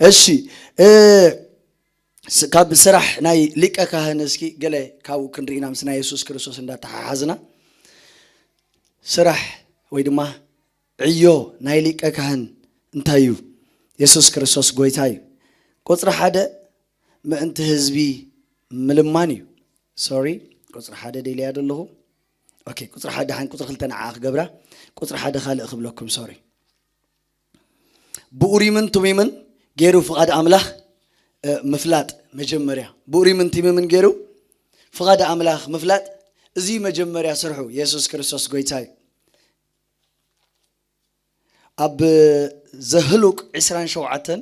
እሺ፣ እ፣ ስ-፣ ካብ ስራሕ ናይ ሊቀ ካህን እስኪ ገለ ካብኡ ክንርኢ ኢና ምስ ናይ የሱስ ክርስቶስ እንዳተሓሓዝና። ስራሕ ወይ ድማ ዕዮ ናይ ሊቀ ካህን እንታይ እዩ? የሱስ ክርስቶስ ጎይታ እዩ። ቁጽሪ ሓደ ምእንቲ ህዝቢ ምልማን እዩ። ሶሪ፣ ቁጽሪ ሓደ ደልያ ዘለኹ። ኦኬ፣ ቁጽሪ ሓደ ሓን ቁጽሪ ክልተ ንዓ ክገብራ፣ ቁጽሪ ሓደ ካልእ ክብለኩም፣ ሶሪ። ብኡሪምን ቱሚምን ገይሩ ፍቓድ ኣምላኽ፣ እ፣ ምፍላጥ መጀመርያ። ብኡሪምን ቱሚምን ገይሩ ፍቓድ ኣምላኽ ምፍላጥ፣ እዚ መጀመርያ ስርሑ የሱስ ክርስቶስ ጎይታ እዩ። ኣብ ዘህሉቅ ዕስራን ሸውዓተን፣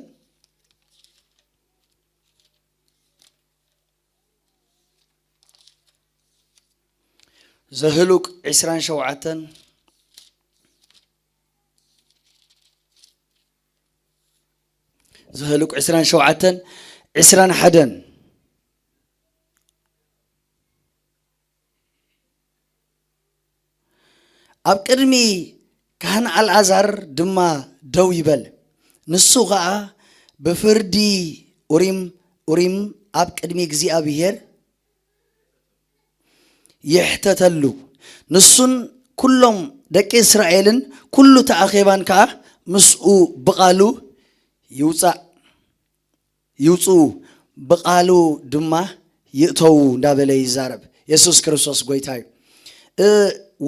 ዘህሉቅ ዕስራን ሸውዓተን፣ ዘህሉቅ ዕስራን ሸውዓተን፣ ዕስራን ሓደን። ኣብ ቅድሚ ካህን ኣልኣዛር ድማ ደው ይበል። ንሱ ኸኣ ብፍርዲ ኡሪም፣ ኡሪም ኣብ ቅድሚ እግዚኣብሔር ይሕተተሉ። ንሱን ኩሎም ደቂ እስራኤልን ኩሉ እቲ ኣኼባን ከኣ ምስኡ ብቓሉ ይውጻእ፣ ይውጽኡ፣ ብቓሉ ድማ ይእተዉ እንዳበለ ይዛረብ። የሱስ ክርስቶስ ጎይታ እዩ። እ፣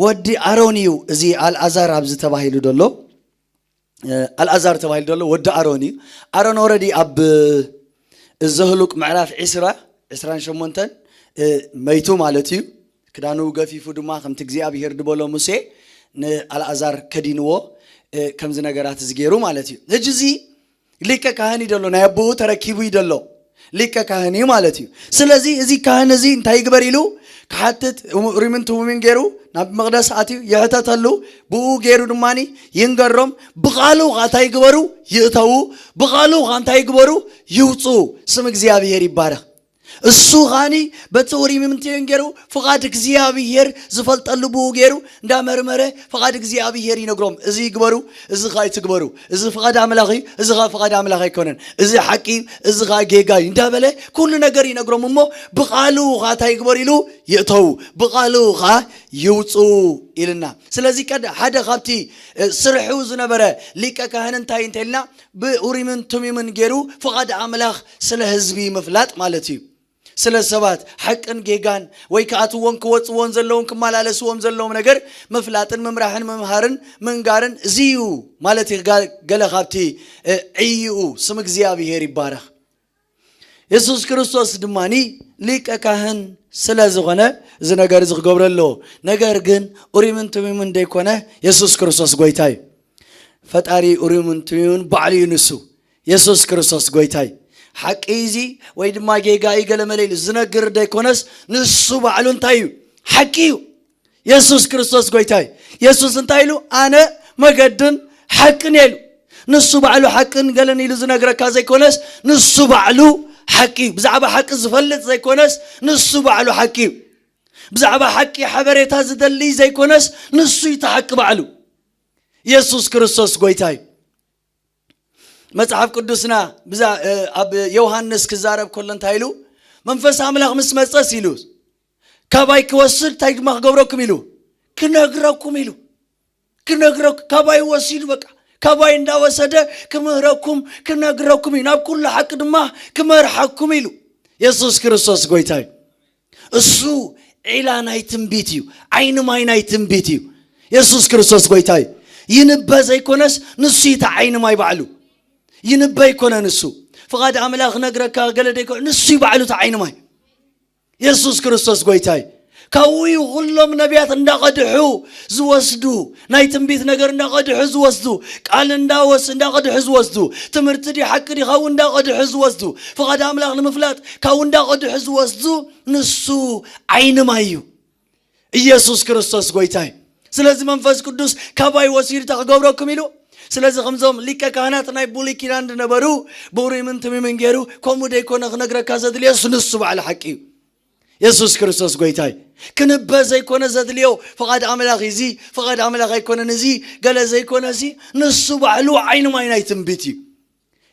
ወዲ ኣሮን እዩ እዚ ኣልኣዛር ኣብዚ ተባሂሉ ዘሎ። እ፣ ኣልኣዛር ተባሂሉ ዘሎ ወዲ ኣሮን እዩ። ኣሮን ኦረዲ ኣብ ዘህሉቅ ምዕራፍ ዕስራ፣ ዕስራን ሸሞንተን፣ እ፣ መይቱ ማለት እዩ። ክዳኑ ገፊፉ ድማ ከምቲ እግዚኣብሄር ድበሎ ሙሴ ንኣልኣዛር ከዲንዎ፣ እ፣ ከምዚ ነገራት እዚ ገይሩ ማለት እዩ። ሕጂ እዚ ሊቀ ካህን እዩ ደሎ፣ ናይ ኣቦኡ ተረኪቡ እዩ ደሎ። ሊቀ ካህን እዩ ማለት እዩ። ስለዚ እዚ ካህን እዚ እንታይ ይግበር ኢሉ? ክሓትት፣ ኡሪምን ቱሚምን ገይሩ ናብ መቕደስ ኣትዩ ይሕተተሉ። ብኡ ገይሩ ድማ ይንገሮም። ብቓሉ ኸዓ እንታይ ይግበሩ? ይእተዉ። ብቓሉ ኸዓ እንታይ ይግበሩ? ይውፅኡ። ስም እግዚኣብሔር ይባረኽ። እሱ ኻኒ በቲ ኡሪምን ቱሚምን ገይሩ ፍቓድ እግዚኣብሔር ዝፈልጠሉ ብኡ ገይሩ እንዳመርመረ ፍቓድ እግዚኣብሔር ይነግሮም። እዚ ይግበሩ፣ እዚ ኸዓ ኣይትግበሩ፣ እዚ ፍቓድ ኣምላኽ እዩ፣ እዚ ኸዓ ፍቓድ ኣምላኽ ኣይኮነን፣ እዚ ሓቂ እዩ፣ እዚ ኸዓ ጌጋ እዩ እንዳበለ ኩሉ ነገር ይነግሮም። እሞ ብቓሉ ኸዓ እንታይ ይግበር ኢሉ? ይእተዉ፣ ብቓሉ ኸዓ ይውፅኡ ኢልና። ስለዚ ቀድ ሓደ ካብቲ እ፣ ስርሑ ዝነበረ ሊቀ ካህን እንታይ እንተልና ብኡሪምን ቱሚምን ገይሩ ፍቓድ ኣምላኽ ስለ ህዝቢ ምፍላጥ ማለት እዩ። ስለ ሰባት ሓቅን ጌጋን ወይ ክኣትዎን ክወፅዎን ዘለዎም ክመላለስዎም ዘለዎም ነገር ምፍላጥን ምምራሕን ምምሃርን ምንጋርን እዚ እዩ ማለት እዩ። ጋ- ገለ ካብቲ እ፣ ዕይኡ ስም እግዚኣብሔር ይባረኽ። የሱስ ክርስቶስ ድማ ሊቀ ካህን ስለ ዝኾነ እዚ ነገር እዚ ክገብረ ኣለዎ። ነገር ግን ኡሪምን ቱሚምን ደይኮነ የሱስ ክርስቶስ ጎይታ እዩ። ፈጣሪ ኡሪምን ቱሚምን ባዕሉ እዩ ንሱ። የሱስ ክርስቶስ ጎይታ እዩ። ሓቂ እዚ ወይ ድማ ጌጋ እዩ ገለ መለ ኢሉ ዝነግር ደይኮነስ ንሱ ባዕሉ እንታይ እዩ? ሓቂ እዩ። የሱስ ክርስቶስ ጎይታ እዩ። የሱስ እንታይ ኢሉ? ኣነ መገድን ሓቅን እየ ኢሉ። ንሱ ባዕሉ ሓቅን ገለን ኢሉ ዝነግረካ ዘይኮነስ ንሱ ባዕሉ ሓቂ እዩ። ብዛዕባ ሓቂ ዝፈልጥ ዘይኮነስ ንሱ ባዕሉ ሓቂ እዩ። ብዛዕባ ሓቂ ሓበሬታ ዝደሊ ዘይኮነስ ንሱ እዩ እቲ ሓቂ ባዕሉ። የሱስ ክርስቶስ ጎይታ እዩ። መጽሓፍ ቅዱስና ብዛ እ፣ ኣብ ዮሃንስ ክዛረብ ከሎ እንታይ ኢሉ? መንፈስ ኣምላኽ ምስ መጸስ ኢሉ ካባይ ክወስድ እንታይ ድማ ክገብረኩም ኢሉ? ክነግረኩም ኢሉ። ክነግረኩም፣ ካባይ ወሲዱ በቃ ካባይ እንዳወሰደ ክምህረኩም ክነግረኩም እዩ። ናብ ኩሉ ሓቂ ድማ ክመርሓኩም ኢሉ። የሱስ ክርስቶስ ጎይታ እዩ። እሱ ዒላ ናይ ትንቢት እዩ። ዓይኒ ማይ ናይ ትንቢት እዩ። የሱስ ክርስቶስ ጎይታ እዩ። ይንበ ዘይኮነስ ንሱ እዩ እቲ ዓይኒ ማይ ባዕሉ። ይንበ ይኮነ ንሱ። ፍቓድ ኣምላኽ ነግረካ ገለ ደይኮነ ንሱ እዩ ባዕሉ እቲ ዓይኒ ማይ። የሱስ ክርስቶስ ጎይታ እዩ። ካብኡ እዩ ኩሎም ነቢያት እንዳቐድሑ ዝወስዱ፣ ናይ ትንቢት ነገር እንዳቐድሑ ዝወስዱ፣ ቃል እንዳወስ እንዳቐድሑ ዝወስዱ፣ ትምህርቲ ድዩ ሓቂ ድዩ ካብኡ እንዳቐድሑ ዝወስዱ፣ ፍቓድ ኣምላኽ ንምፍላጥ ካብኡ እንዳቐድሑ ዝወስዱ ንሱ ዓይኒ ማይ እዩ። ኢየሱስ ክርስቶስ ጎይታ እዩ። ስለዚ መንፈስ ቅዱስ ካባይ ወሲዱ እንታይ ክገብረኩም ኢሉ። ስለዚ ከምዞም ሊቀ ካህናት ናይ ብሉይ ኪዳን ዝነበሩ ብኡሪምን ቱሚምን ገይሩ ከምኡ ደይኮነ ክነግረካ ዘድልየስ ንሱ ባዕሉ ሓቂ እዩ። የሱስ ክርስቶስ ጎይታ እዩ። ክንበ ዘይኮነ ዘድልዮ ፍቓድ ኣምላኽ እዩ። እዚ ፍቓድ ኣምላኽ ኣይኮነን፣ እዚ ገለ ዘይኮነ፣ እዚ ንሱ ባዕሉ ዓይኒ ማይ ናይ ትንቢት እዩ።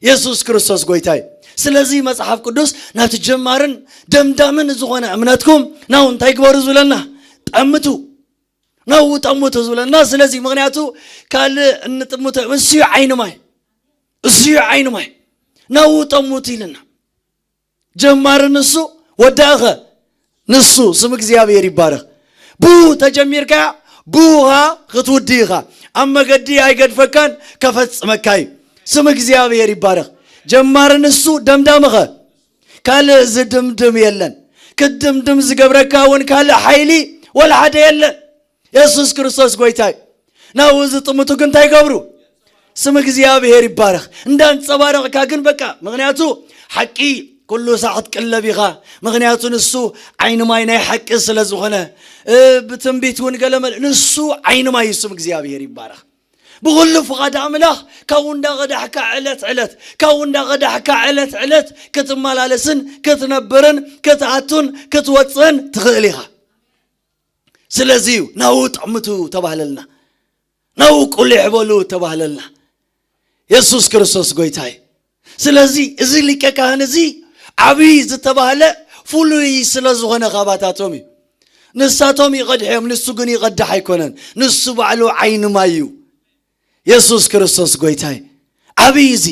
የሱስ ክርስቶስ ጎይታ እዩ። ስለዚ መጽሓፍ ቅዱስ ናብቲ ጀማርን ደምዳምን ዝኾነ እምነትኩም ናው እንታይ ግበሩ ዝብለና? ጠምቱ። ናው ጠምቱ ዝብለና። ስለዚ ምኽንያቱ ካልእ እንጥምቶ፣ እሱ እዩ ዓይኒ ማይ፣ እሱ እዩ ዓይኒ ማይ። ናው ጠምቱ ኢልና። ጀማሪ ንሱ፣ ወዳእኸ ንሱ። ስም እግዚኣብሔር ይባረኽ። ብኡ ተጀሚርካ ብኡ ኸዓ ክትውዲ ኢኻ። ኣብ መገዲ ኣይገድፈካን፣ ከፈጽመካ እዩ። ስም እግዚኣብሔር ይባረኽ። ጀማሪ ንሱ፣ ደምዳምኸ ካልእ ዝድምድም የለን። ክትድምድም ዝገብረካ እውን ካልእ ሓይሊ ወላ ሓደ የለን። የሱስ ክርስቶስ ጎይታ እዩ። ናብኡ ዝጥምቱ ግን እንታይ ይገብሩ? ስም እግዚኣብሔር ይባረኽ። እንዳንጸባረቕካ ግን በቃ፣ ምኽንያቱ ሓቂ ኩሉ ሳዕ ክትቅለብ ኢኻ። ምኽንያቱ ንሱ ዓይኒ ማይ ናይ ሓቂ ስለ ዝኾነ፣ እ፣ ብትንቢት እውን ገለ መለ-፣ ንሱ ዓይኒ ማይ እዩ። ስም እግዚኣብሔር ይባረኽ። ብኹሉ ፍቓድ ኣምላኽ ካብኡ እንዳቐዳሕካ ዕለት ዕለት፣ ካብኡ እንዳቐዳሕካ ዕለት ዕለት ክትመላለስን ክትነብርን ክትኣቱን ክትወፅእን ትኽእል ኢኻ። ስለዚ እዩ ናብኡ ጠምቱ ተባህለልና፣ ናብኡ ቁሊሕ በሉ ተባህለልና። የሱስ ክርስቶስ ጎይታ እዩ። ስለዚ እዚ ሊቀ ካህን እዚ ዓብዪ ዝተባህለ ፍሉይ ስለ ዝኾነ ካባታቶም እዩ። ንሳቶም ይቐድሑ እዮም፣ ንሱ ግን ይቐድሕ ኣይኮነን። ንሱ ባዕሉ ዓይኒ ማይ እዩ። የሱስ ክርስቶስ ጎይታ እዩ። ዓብዪ እዚ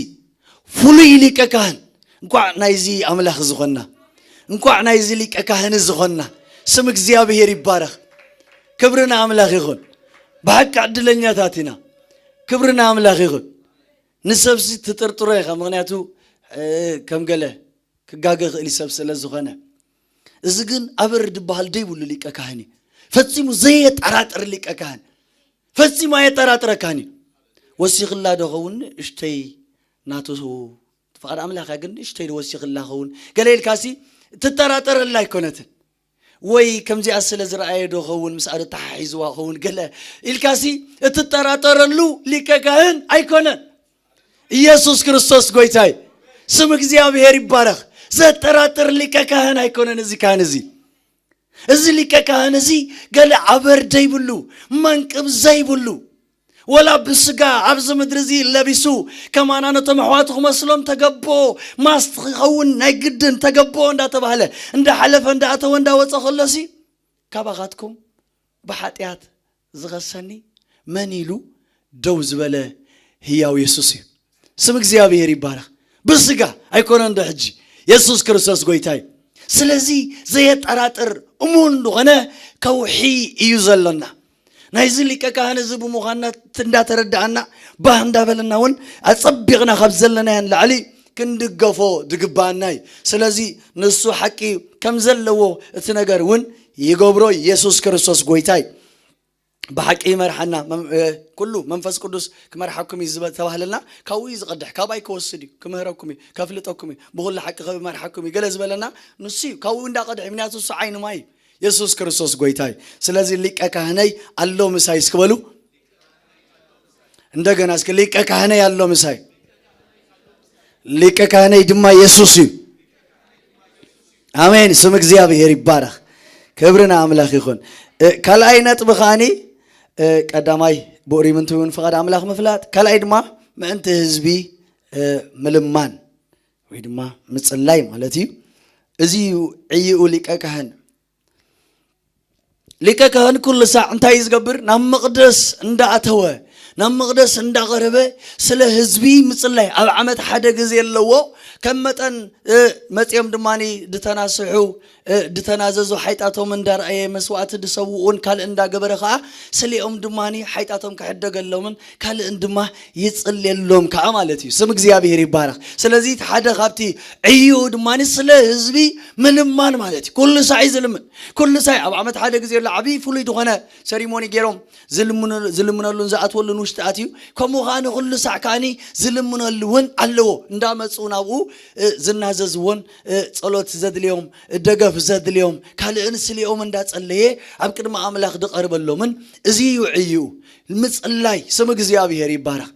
ፍሉይ ሊቀ ካህን። እንኳዕ ናይዚ ኣምላኽ ዝኾንና፣ እንኳዕ ናይዚ ሊቀ ካህን ዝኾንና። ስም እግዚኣብሔር ይባረኽ። ክብሪ ንኣምላኽ ይኹን። ብሓቂ ዕድለኛታት ኢና። ክብሪ ንኣምላኽ ይኹን። ንሰብሲ ትጥርጥሮ ኢኻ፣ ምኽንያቱ እ፣ ከም ገለ ክጋገ ክእል ሰብ ስለ ዝኾነ። እዚ ግን ኣበር ዝበሃል ደይብሉ ሊቀ ካህን እዩ። ፈጺሙ ዘየጠራጥር ሊቀ ካህን፣ ፈጺሙ ኣየጠራጥረካን እዩ። ወሲኽላ ዶ ኸውን ንእሽተይ ናቱ ፍቓድ ኣምላኽ እያ፣ ግን ንእሽተይ ዶ ወሲኽላ ኸውን ገለ ኢልካሲ ትጠራጠረላ ኣይኮነትን። ወይ ከምዚኣ ስለ ዝረኣየ ዶ ኸውን፣ ምስኣ ዶ ተሓሒዝዋ ኸውን ገለ ኢልካሲ እትጠራጠረሉ ሊቀ ካህን ኣይኮነን። ኢየሱስ ክርስቶስ ጎይታይ፣ ስም እግዚኣብሔር ይባረኽ። ዘጠራጥር ሊቀ ካህን ኣይኮነን እዚ ካህን እዚ። እዚ ሊቀ ካህን እዚ ገለ ኣበር ዘይብሉ፣ መንቅብ ዘይብሉ፣ ወላ ብስጋ ኣብዚ ምድሪ እዚ ለቢሱ ከማና ነቶም ኣሕዋቱ ክመስሎም ተገቦ፣ ማስት ክኸውን ናይ ግድን ተገቦ እንዳተባህለ፣ እንዳሓለፈ፣ እንዳኣተወ፣ እንዳወፀ ከሎሲ፣ ካባኻትኩም ብሓጢኣት ዝኸሰኒ መን ኢሉ ደው ዝበለ ህያው የሱስ እዩ። ስም እግዚኣብሔር ይባረኽ። ብስጋ ኣይኮነን ዶ ሕጂ? የሱስ ክርስቶስ ጎይታ እዩ። ስለዚ ዘየጠራጥር እሙን ዝኾነ ከውሒ እዩ ዘሎና። ናይዚ ሊቀ ካህን እዚ ብምዃንና እንዳተረዳእና፣ ባህ እንዳበለና እውን ኣጸቢቕና ካብ ዘለናዮ ንላዕሊ ክንድገፎ ዝግባኣና እዩ። ስለዚ ንሱ ሓቂ ከም ዘለዎ እቲ ነገር እውን ይገብሮ። የሱስ ክርስቶስ ጎይታ እዩ። ብሓቂ ይመርሓና። መም-፣ እ፣ ኩሉ መንፈስ ቅዱስ ክመርሓኩም እዩ ዝበ-፣ ተባህለልና፣ ካብኡ እዩ ዝቐድሕ፣ ካብ ኣይክወስድ እዩ፣ ክምህረኩም እዩ፣ ከፍልጠኩም እዩ፣ ብኹሉ ሓቂ ክመርሓኩም እዩ፣ ገለ ዝበለና ንሱ እዩ። ካብኡ እንዳቐድሕ፣ ምክንያቱ እሱ ዓይኒ ማይ እዩ። የሱስ ክርስቶስ ጎይታ እዩ። ስለዚ ሊቀ ካህነይ ኣሎ ምሳይ እስኪ በሉ። እንደገና እስኪ ሊቀ ካህነይ ኣሎ ምሳይ። ሊቀ ካህነይ ድማ የሱስ እዩ። ኣሜን። ስም እግዚኣብሔር ይባረኽ። ክብሪ ንኣምላኽ ይኹን። እ፣ ካልኣይ ነጥቢ ከዓኒ፣ እ፣ ቀዳማይ ብኡሪም እንትውን ፍቓድ ኣምላኽ ምፍላጥ፣ ካልኣይ ድማ ምእንቲ ህዝቢ፣ እ፣ ምልማን ወይ ድማ ምጽላይ ማለት እዩ። እዚ እዩ ዕይኡ ሊቀ ካህን። ሊቀ ካህን ኩሉ ሳዕ እንታይ እዩ ዝገብር? ናብ መቕደስ እንዳኣተወ፣ ናብ መቕደስ እንዳቐረበ ስለ ህዝቢ ምጽላይ ኣብ ዓመት ሓደ ግዜ ኣለዎ። ከም መጠን፣ እ፣ መጺኦም ድማኒ ድተናስሑ፣ እ፣ ድተናዘዙ፣ ሓይጣቶም እንዳርኣየ መስዋዕቲ ድሰውኡን ካልእ እንዳገበረ ከኣ ስሊኦም ድማኒ ሓይጣቶም ክሕደገሎምን ካልእን ድማ ይጽልየሎም ከኣ ማለት እዩ። ስም እግዚኣብሔር ይባረኽ። ስለዚ እቲ ሓደ ካብቲ ዕዩ ድማኒ ስለ ህዝቢ ምልማን ማለት እዩ። ኩሉ ሳዕ እዩ ዝልምን። ኩሉ ሳዕ ኣብ ዓመት ሓደ ግዜ ኣሎ ዓብዪ ፍሉይ ዝኾነ ሰሪሞኒ ገይሮም ዝልምኑ-፣ ዝልምነሉን ዝኣትወሉን ውሽጢ ኣትዩ። ከምኡ ከኣ ንኩሉ ሳዕ ከኣኒ ዝልምነሉ እውን ኣለዎ። እንዳመጹ ናብኡ፣ እ፣ ዝናዘዝዎን፣ እ፣ ጸሎት ዘድልዮም፣ ደገፍ ዘድልዮም፣ ካልእን ስሊኦም እንዳጸለየ ኣብ ቅድሚ ኣምላኽ ድቐርበሎምን እዚ እዩ ዕዩ። ምጽላይ ስም እግዚኣብሔር ይባረኽ።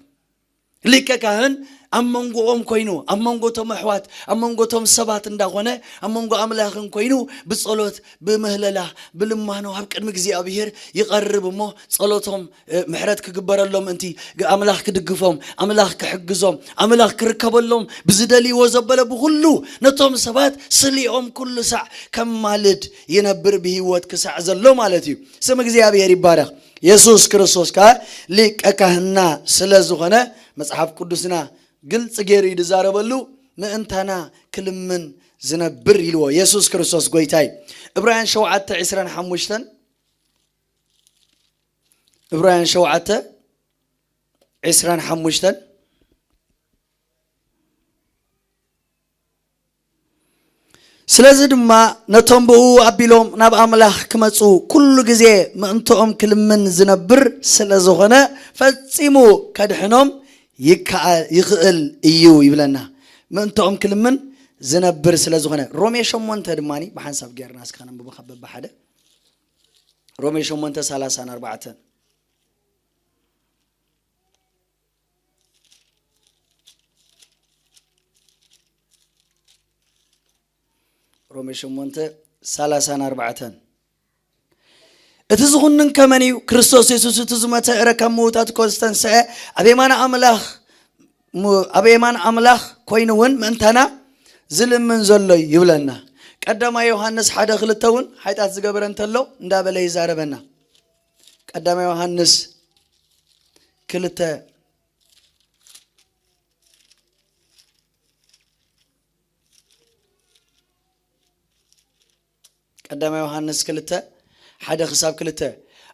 ሊቀ ካህን ኣብ መንጎኦም ኮይኑ፣ ኣብ መንጎ እቶም ኣሕዋት፣ ኣብ መንጎ እቶም ሰባት እንዳኾነ፣ ኣብ መንጎ ኣምላኽን ኮይኑ ብጸሎት፣ ብምህለላ፣ ብልማኖ ኣብ ቅድሚ እግዚኣብሔር ይቐርብ እሞ ጸሎቶም፣ እ፣ ምሕረት ክግበረሎም ምእንቲ፣ ግ-፣ ኣምላኽ ክድግፎም፣ ኣምላኽ ክሕግዞም፣ ኣምላኽ ክርከበሎም ብዝደልይዎ ዘበለ ብኹሉ ነቶም ሰባት ስሊኦም ኩሉ ሳዕ ከማልድ ይነብር ብህይወት ክሳዕ ዘሎ ማለት እዩ። ስም እግዚኣብሔር ይባረኽ። የሱስ ክርስቶስ ከኣ ሊቀ ካህንና ስለ ዝኾነ መጽሓፍ ቅዱስና ግልጺ ገይሩ እዩ ዝዛረበሉ፣ ምእንታና ክልምን ዝነብር ኢልዎ። የሱስ ክርስቶስ ጎይታ እዩ። ዕብራውያን ሸውዓተ ዕስራን ሓሙሽተን፣ ዕብራውያን ሸውዓተ ዕስራን ሓሙሽተን፣ ስለዚ ድማ ነቶም ብእኡ ኣቢሎም ናብ ኣምላኽ ክመጹ ኩሉ ግዜ ምእንትኦም ክልምን ዝነብር ስለ ዝኾነ፣ ፈጺሙ ከድሕኖም ይከኣ-፣ ይኽእል እዩ ይብለና። ምእንትኦም ክልምን ዝነብር ስለ ዝኾነ። ሮሜ ሸሞንተ ድማኒ ብሓንሳብ ጌርና እስከ ነንብቦ ካብ በብሓደ። ሮሜ ሸሞንተ ሰላሳን ኣርባዕተን። ሮሜ ሸሞንተ ሰላሳን ኣርባዕተን። እቲ ዝኹንን ከመን እዩ? ክርስቶስ የሱስ እቲ ዝሞተ እረ ካብ ምዉታት እኮ ዝተንስአ ኣብ የማን ኣምላኽ ሙ-፣ ኣብ የማን ኣምላኽ ኮይኑ እውን ምእንታና ዝልምን ዘሎ እዩ ይብለና። ቀዳማይ ዮሃንስ ሓደ ክልተ እውን ሓጢኣት ዝገበረ እንተሎ እንዳበለ ይዛረበና። ቀዳማይ ዮሃንስ ክልተ፣ ቀዳማይ ዮሃንስ ክልተ፣ ሓደ ክሳብ ክልተ።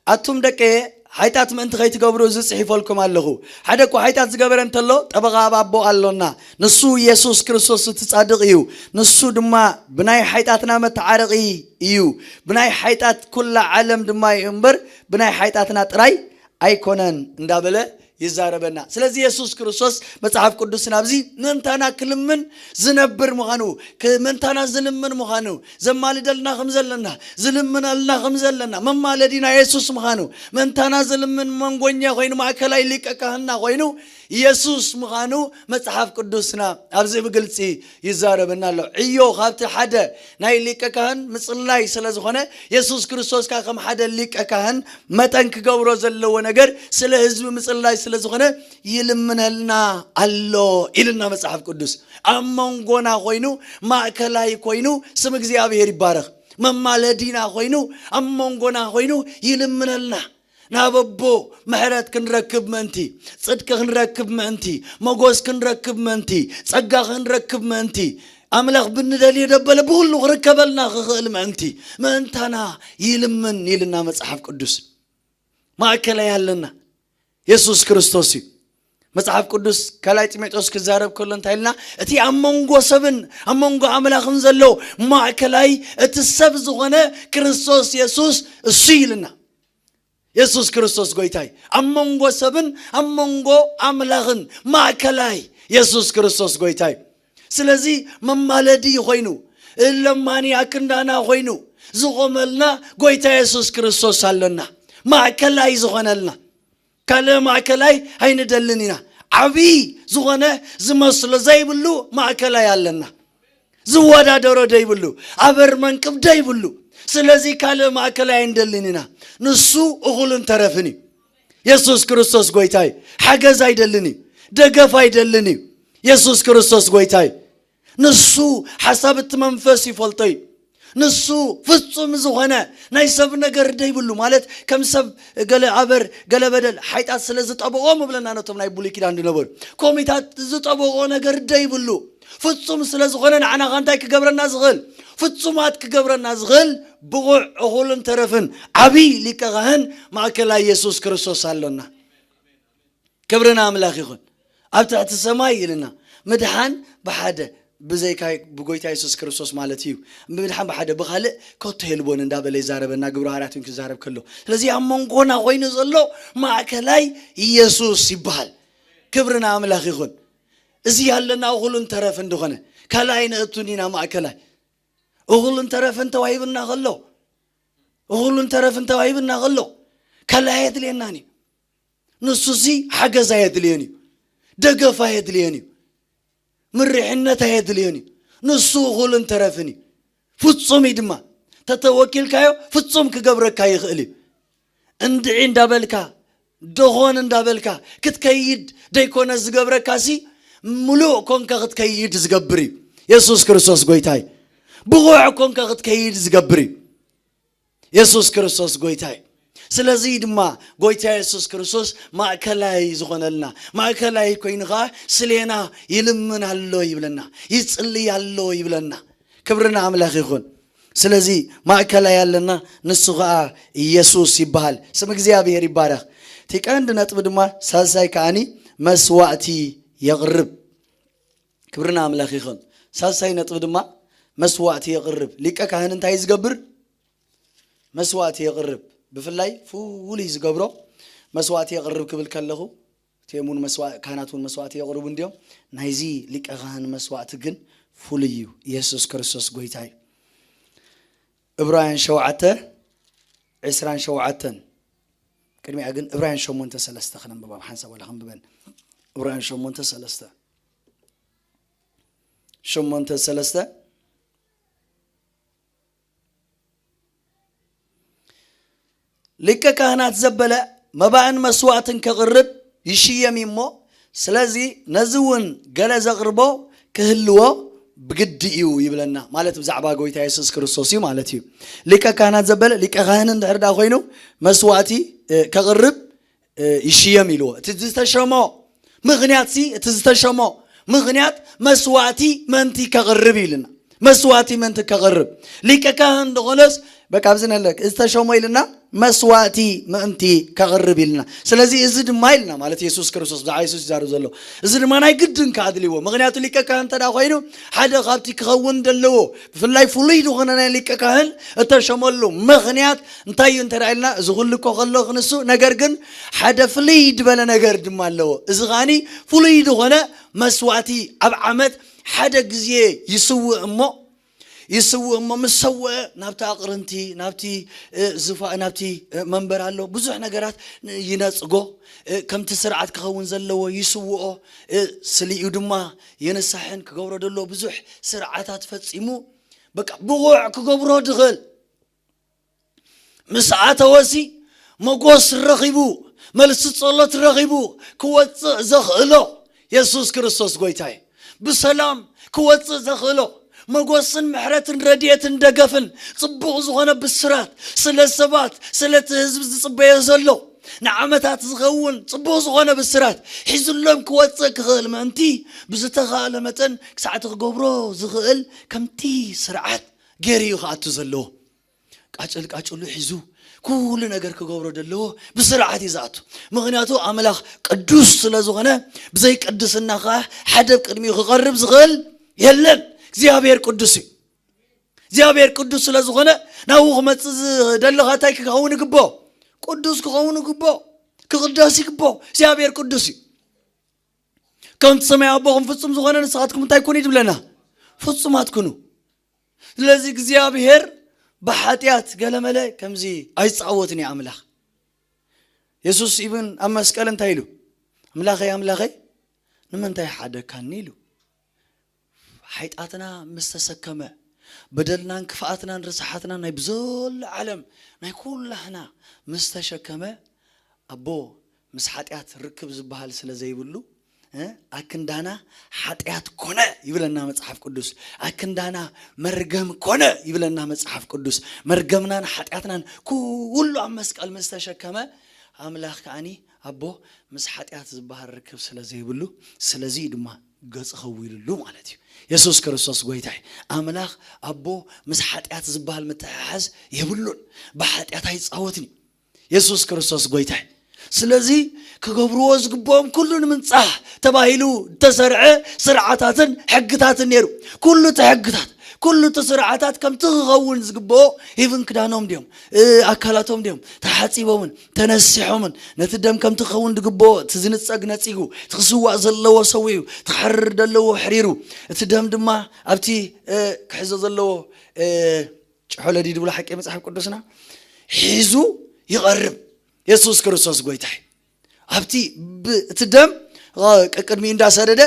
ኣቱም ደቀየ፣ ሓጢኣት ምእንቲ ከይትገብሩ እዚ ጽሒፈልኩም ኣለኹ። ሓደ እኳ ሓጢኣት ዝገበረ እንተሎ፣ ጠበቓ ኣብ ኣቦ ኣሎና። ንሱ የሱስ ክርስቶስ እቲ ጻድቕ እዩ። ንሱ ድማ ብናይ ሓጢኣትና መተዓረቒ እዩ። ብናይ ሓጢኣት ኩላ ዓለም ድማ እዩ እምበር፣ ብናይ ሓጢኣትና ጥራይ ኣይኮነን እንዳበለ ይዛረበና። ስለዚ የሱስ ክርስቶስ መጽሓፍ ቅዱስና ኣብዚ ምእንታና ክልምን ዝነብር ምዃኑ፣ ክ-፣ ምእንታና ዝልምን ምዃኑ፣ ዘማልደልና ከም ዘለና፣ ዝልምነልና ከም ዘለና፣ መማለዲና የሱስ ምዃኑ፣ ምእንታና ዝልምን መንጎኛ ኮይኑ፣ ማእከላይ ሊቀ ካህንና ኮይኑ የሱስ ምዃኑ መጽሓፍ ቅዱስና ኣብዚ ብግልጺ ይዛረበና ኣሎ። ዕዮ ካብቲ ሓደ ናይ ሊቀ ካህን ምጽላይ ስለ ዝኾነ፣ የሱስ ክርስቶስ ከኣ ከም ሓደ ሊቀ ካህን መጠን ክገብሮ ዘለዎ ነገር ስለ ህዝቢ ምጽላይ ስለ ዝኾነ ይልምነልና ኣሎ ኢልና መጽሓፍ ቅዱስ። ኣብ መንጎና ኮይኑ፣ ማእከላይ ኮይኑ፣ ስም እግዚኣብሔር ይባረኽ። መማለዲና ኮይኑ፣ ኣብ መንጎና ኮይኑ ይልምነልና። ናብ ኣቦ ምሕረት ክንረክብ ምእንቲ፣ ጽድቂ ክንረክብ ምእንቲ፣ መጎስ ክንረክብ ምእንቲ፣ ጸጋ ክንረክብ ምእንቲ፣ ኣምላኽ ብንደልዮ ደበለ ብኹሉ ክርከበልና ክኽእል ምእንቲ፣ ምእንታና ይልምን ኢልና መጽሓፍ ቅዱስ። ማእከላይ ኣለና፣ የሱስ ክርስቶስ እዩ። መጽሓፍ ቅዱስ ካልኣይ ጢሞቴዎስ ክዛረብ ከሎ እንታይ ኢልና? እቲ ኣብ መንጎ ሰብን ኣብ መንጎ ኣምላኽን ዘሎ ማእከላይ፣ እቲ ሰብ ዝኾነ ክርስቶስ የሱስ እሱ እዩ ኢልና። የሱስ ክርስቶስ ጎይታይ፣ ኣብ መንጎ ሰብን ኣብ መንጎ ኣምላኽን ማእከላይ የሱስ ክርስቶስ ጎይታይ። ስለዚ መማለዲ ኮይኑ፣ ለማኒ ኣክንዳና ኮይኑ ዝቆመልና ጎይታ የሱስ ክርስቶስ ኣለና። ማእከላይ ዝኾነልና፣ ካልእ ማእከላይ ኣይንደልን ኢና። ዓብዪ ዝኾነ ዝመስሎ ዘይብሉ ማእከላይ ኣለና። ዝወዳደሮ ደይብሉ፣ ኣበር መንቅብ ደይብሉ። ስለዚ ካልእ ማእከላይ ኣይንደልን ኢና። ንሱ እኹልን ተረፍን እዩ። የሱስ ክርስቶስ ጎይታይ። ሓገዝ ኣይደልን እዩ። ደገፍ ኣይደልን እዩ። የሱስ ክርስቶስ ጎይታይ። ንሱ ሓሳብ እቲ መንፈስ ይፈልጦ እዩ። ንሱ ፍጹም ዝኾነ ናይ ሰብ ነገር ደይብሉ፣ ማለት ከም ሰብ ገለ ኣበር፣ ገለ በደል፣ ሓይጣት ስለ ዝጠበቖ ምብለና ነቶም ናይ ብሉይ ኪዳን ዝነበሩ። ኮሚታት ዝጠበቖ ነገር ደይብሉ። ፍጹም ስለ ዝኾነ ንዓና ኸ እንታይ ክገብረና ዝኽእል? ፍጹማት ክገብረና ዝኽእል ብቑዕ እኹልን ተረፍን ዓብዪ ሊቀ ካህን ማእከላይ የሱስ ክርስቶስ ኣሎና። ክብሪ ንኣምላኽ ይኹን። ኣብ ትሕቲ ሰማይ ኢልና ምድሓን ብሓደ ብዘይካ ብጎይታ የሱስ ክርስቶስ ማለት እዩ። ምድሓን ብሓደ ብኻልእ ከቶ የልቦን እንዳበለ ይዛረበና ግብረ ሃዋርያት እውን ክዛረብ ከሎ። ስለዚ ኣብ መንጎና ኮይኑ ዘሎ ማእከላይ ኢየሱስ ይበሃል። ክብሪ ንኣምላኽ ይኹን። እዚ ያለና እኹልን ተረፍን እንደኾነ ካልኣይ ነእቱን ኢና ማእከላይ። እኹልን ተረፍን ተዋሂብና ከሎ፣ እኹልን ተረፍን ተዋሂብና ከሎ ካልኣይ ኣየድልየናን እዩ። ንሱሲ ሓገዝ ኣየድልዮን እዩ። ደገፍ ኣየድልዮን እዩ። ምርሕነት ኣየድልዮን እዩ። ንሱ እኹልን ተረፍን እዩ። ፍጹም እዩ ድማ። ተተወኪልካዮ ፍጹም ክገብረካ ይኽእል እዩ። እንድዒ እንዳበልካ፣ ደኾን እንዳበልካ ክትከይድ ደይኮነ ዝገብረካሲ፣ ምሉእ ኮንካ ክትከይድ ዝገብር እዩ። የሱስ ክርስቶስ ጎይታይ። ብቑዕ ኮንካ ክትከይድ ዝገብር እዩ። የሱስ ክርስቶስ ጎይታይ። ስለዚ ድማ ጎይታ የሱስ ክርስቶስ ማእከላይ ዝኾነልና፣ ማእከላይ ኮይኑ ኸዓ ስሌና ይልምን ኣሎ ይብለና፣ ይጽልይ ኣሎ ይብለና። ክብሪ ንኣምላኽ ይኹን። ስለዚ ማእከላይ ኣለና፣ ንሱ ኸዓ ኢየሱስ ይበሃል። ስም እግዚኣብሔር ይባረኽ። እቲ ቀንዲ ነጥቢ ድማ ሳልሳይ ከዓኒ መስዋእቲ የቕርብ። ክብሪ ንኣምላኽ ይኹን። ሳልሳይ ነጥቢ ድማ መስዋእቲ የቕርብ። ሊቀ ካህን እንታይ ዝገብር? መስዋእቲ የቕርብ። ብፍላይ ፍሉይ ዝገብሮ መስዋእቲ የቕርብ ክብል ከለኹ፣ እቲኦም እውን መስዋ-፣ ካህናት እውን መስዋእቲ የቕርቡ እንዲዮም። ናይዚ ሊቀ ካህን መስዋእቲ ግን ፍሉይ እዩ። ኢየሱስ ክርስቶስ ጎይታ እዩ። ዕብራውያን ሸውዓተ ዕስራን ሸውዓተን። ቅድሚኣ ግን ዕብራውያን ሸሞንተ ሰለስተ ክነንብባ ብሓንሳብ ዋላ ክንብበን። ዕብራውያን ሸሞንተ ሰለስተ። ሸሞንተ ሰለስተ። ሊቀ ካህናት ዘበለ መባእን መስዋእትን ከቕርብ ይሽየም እዩ እሞ፣ ስለዚ ነዚ እውን ገለ ዘቕርቦ ክህልዎ ብግዲ እዩ ይብለና። ማለት ብዛዕባ ጎይታ የሱስ ክርስቶስ እዩ ማለት እዩ። ሊቀ ካህናት ዘበለ ሊቀ ካህን እንድሕር ደኣ ኮይኑ መስዋእቲ፣ እ፣ ከቕርብ፣ እ፣ ይሽየም ኢልዎ። እቲ ዝተሸሞ ምኽንያት ሲ፣ እቲ ዝተሸሞ ምኽንያት መስዋእቲ ምእንቲ ከቕርብ ኢልና። መስዋእቲ ምእንቲ ከቕርብ። ሊቀ ካህን ዝኾነስ፣ በቃ ኣብዚ ነለ፣ ዝተሸሞ ኢልና፣ መስዋእቲ ምእንቲ ከቕርብ ኢልና። ስለዚ እዚ ድማ ኢልና ማለት የሱስ ክርስቶስ ብዛዕባ የሱስ ይዛረብ ዘሎ፣ እዚ ድማ ናይ ግድን ከኣድልዎ። ምኽንያቱ ሊቀ ካህን እንተ ደኣ ኮይኑ ሓደ ካብቲ ክኸውን ዘለዎ ብፍላይ ፍሉይ ዝኾነ ናይ ሊቀ ካህን እተሸመሉ ምኽንያት እንታይ እዩ እንተ ደኣ ኢልና፣ እዚ ኩሉ እኮ ከሎ ክንሱ፣ ነገር ግን ሓደ ፍልይ ዝበለ ነገር ድማ ኣለዎ። እዚ ኸኣኒ ፍሉይ ዝኾነ መስዋእቲ ኣብ ዓመት ሓደ ግዜ ይስውእ እሞ ይስውእ እሞ ምስ ሰውአ ናብቲ ኣቕርንቲ ናብቲ ዝፋ ናብቲ መንበር ኣሎ ብዙሕ ነገራት ይነጽጎ። ከምቲ ስርዓት ክኸውን ዘለዎ ይስውኦ። ስሊኡ ድማ የነሳሕን ክገብሮ ደሎ ብዙሕ ስርዓታት ፈጺሙ በቃ ብቑዕ ክገብሮ ድኽእል ምስ ኣተወሲ መጎስ ረኺቡ መልሲ ጸሎት ረኺቡ ክወጽእ ዘኽእሎ የሱስ ክርስቶስ ጎይታ እዩ። ብሰላም ክወጽእ ዘኽእሎ መጎስን ምሕረትን ረድኤትን ደገፍን ጽቡቕ ዝኾነ ብስራት ስለ ሰባት ስለቲ ህዝቢ ዝጽበዮ ዘሎ ንዓመታት ዝኸውን ጽቡቕ ዝኾነ ብስራት ሒዙሎም ክወጽእ ክኽእል ምእንቲ ብዝተኻእለ መጠን ክሳዕቲ ክገብሮ ዝኽእል ከምቲ ስርዓት ገይሩ እዩ ክኣቱ ዘለዎ። ቃጭል ቃጭሉ ሒዙ ኩሉ ነገር ክገብሮ ዘለዎ ብስርዓት እዩ ዝኣቱ። ምኽንያቱ ኣምላኽ ቅዱስ ስለ ዝኾነ ብዘይ ቅድስና ከዓ ሓደ ኣብ ቅድሚኡ ክቐርብ ዝኽእል የለን። እግዚኣብሔር ቅዱስ እዩ። እግዚኣብሔር ቅዱስ ስለ ዝኾነ ናብኡ ክመፅእ ዝደለኻ እንታይ ክኸውን ይግቦ? ቅዱስ ክኸውን ይግቦ። ክቕደስ ይግቦ። እግዚኣብሔር ቅዱስ እዩ። ከምቲ ሰማይ ኣቦኹም ፍጹም ዝኾነ ንስኻትኩም እንታይ ኩኑ እዩ ዝብለና? ፍጹማት ኩኑ። ስለዚ እግዚኣብሔር ብሓጢኣት ገለመለ ከምዚ ኣይጻወትን እዩ ኣምላኽ። የሱስ ኢብን ኣብ መስቀል እንታይ ኢሉ? ኣምላኸይ ኣምላኸይ ንምንታይ ሓደካኒ ኢሉ። ሓይጣትና ምስ ተሰከመ በደልናን ክፍኣትናን ርስሓትናን ናይ ብዘሎ ዓለም ናይ ኩላህና ምስ ተሸከመ ኣቦ ምስ ሓጢኣት ርክብ ዝበሃል ስለ ዘይብሉ ኣክንዳና ሓጢኣት ኮነ ይብለና መጽሓፍ ቅዱስ። ኣክንዳና መርገም ኮነ ይብለና መጽሓፍ ቅዱስ። መርገምናን ሓጢኣትናን ኩሉ ኣብ መስቀል ምስ ተሸከመ ኣምላኽ ከዓኒ ኣቦ ምስ ሓጢኣት ዝበሃል ርክብ ስለ ዘይብሉ ስለዚ ድማ ገጽ ኸዊልሉ ማለት እዩ። የሱስ ክርስቶስ ጎይታ እዩ። ኣምላኽ ኣቦ ምስ ሓጢኣት ዝበሃል ምትሕሓዝ የብሉን። ብሓጢኣት ኣይጻወትን እዩ። የሱስ ክርስቶስ ጎይታ እዩ። ስለዚ ክገብርዎ ዝግብኦም ኩሉ ንምንጻህ ተባሂሉ ዝተሰርዐ ስርዓታትን ሕግታትን ነይሩ። ኩሉ እቲ ሕግታት ኩሉ እቲ ስርዓታት ከምቲ ክኸውን ዝግብኦ ሂብን ክዳኖም ድዮም ኣካላቶም ድዮም ተሓጺቦምን ተነሲሖምን ነቲ ደም ከምቲ ክኸውን ዝግብኦ እቲ ዝንጸግ ነጺጉ እቲ ክስዋእ ዘለዎ ሰዊኡ እቲ ክሕርር ዘለዎ ሕሪሩ እቲ ደም ድማ ኣብቲ ክሕዞ ዘለዎ ጭሖለዲ ድብሎ ሓቂ መጽሓፍ ቅዱስና ሒዙ ይቐርብ። የሱስ ክርስቶስ ጎይታ እዩ። ኣብቲ እቲ ደም ቅድሚ እንዳሰደደ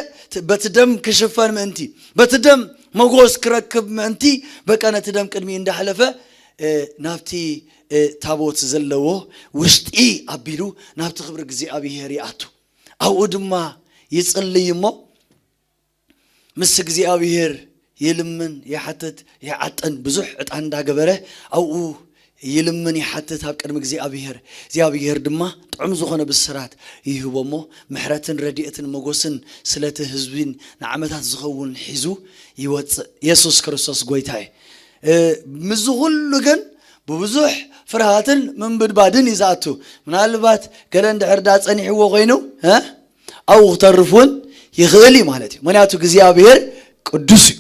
በቲ ደም ክሽፈን ምእንቲ በቲ ደም መጎስ ክረክብ ምእንቲ በቃ ነቲ ደም ቅድሚ እንዳሕለፈ ናብቲ ታቦት ዘለዎ ውሽጢ ኣቢሉ ናብቲ ክብሪ እግዚኣብሔር ይኣቱ። ኣብኡ ድማ ይጽልይ እሞ ምስ እግዚኣብሔር ይልምን ይሓትት ይዓጥን ብዙሕ ዕጣን እንዳገበረ ኣብኡ ይልምን ይሓትት ኣብ ቅድሚ እግዚኣብሔር። እግዚኣብሔር ድማ ጥዑም ዝኾነ ብስራት ይህቦ እሞ ምሕረትን ረድኤትን መጎስን ስለቲ ህዝቢን ንዓመታት ዝኸውን ሒዙ ይወፅእ። የሱስ ክርስቶስ ጎይታ እዩ። ምዚ ኩሉ ግን ብብዙሕ ፍርሃትን ምንብድባድን እዩ ዝኣቱ። ምናልባት ገለ እንድሕር ዳ ጸኒሕዎ ኮይኑ ኣብኡ ክተርፍ እውን ይኽእል እዩ ማለት እዩ። ምክንያቱ እግዚኣብሔር ቅዱስ እዩ።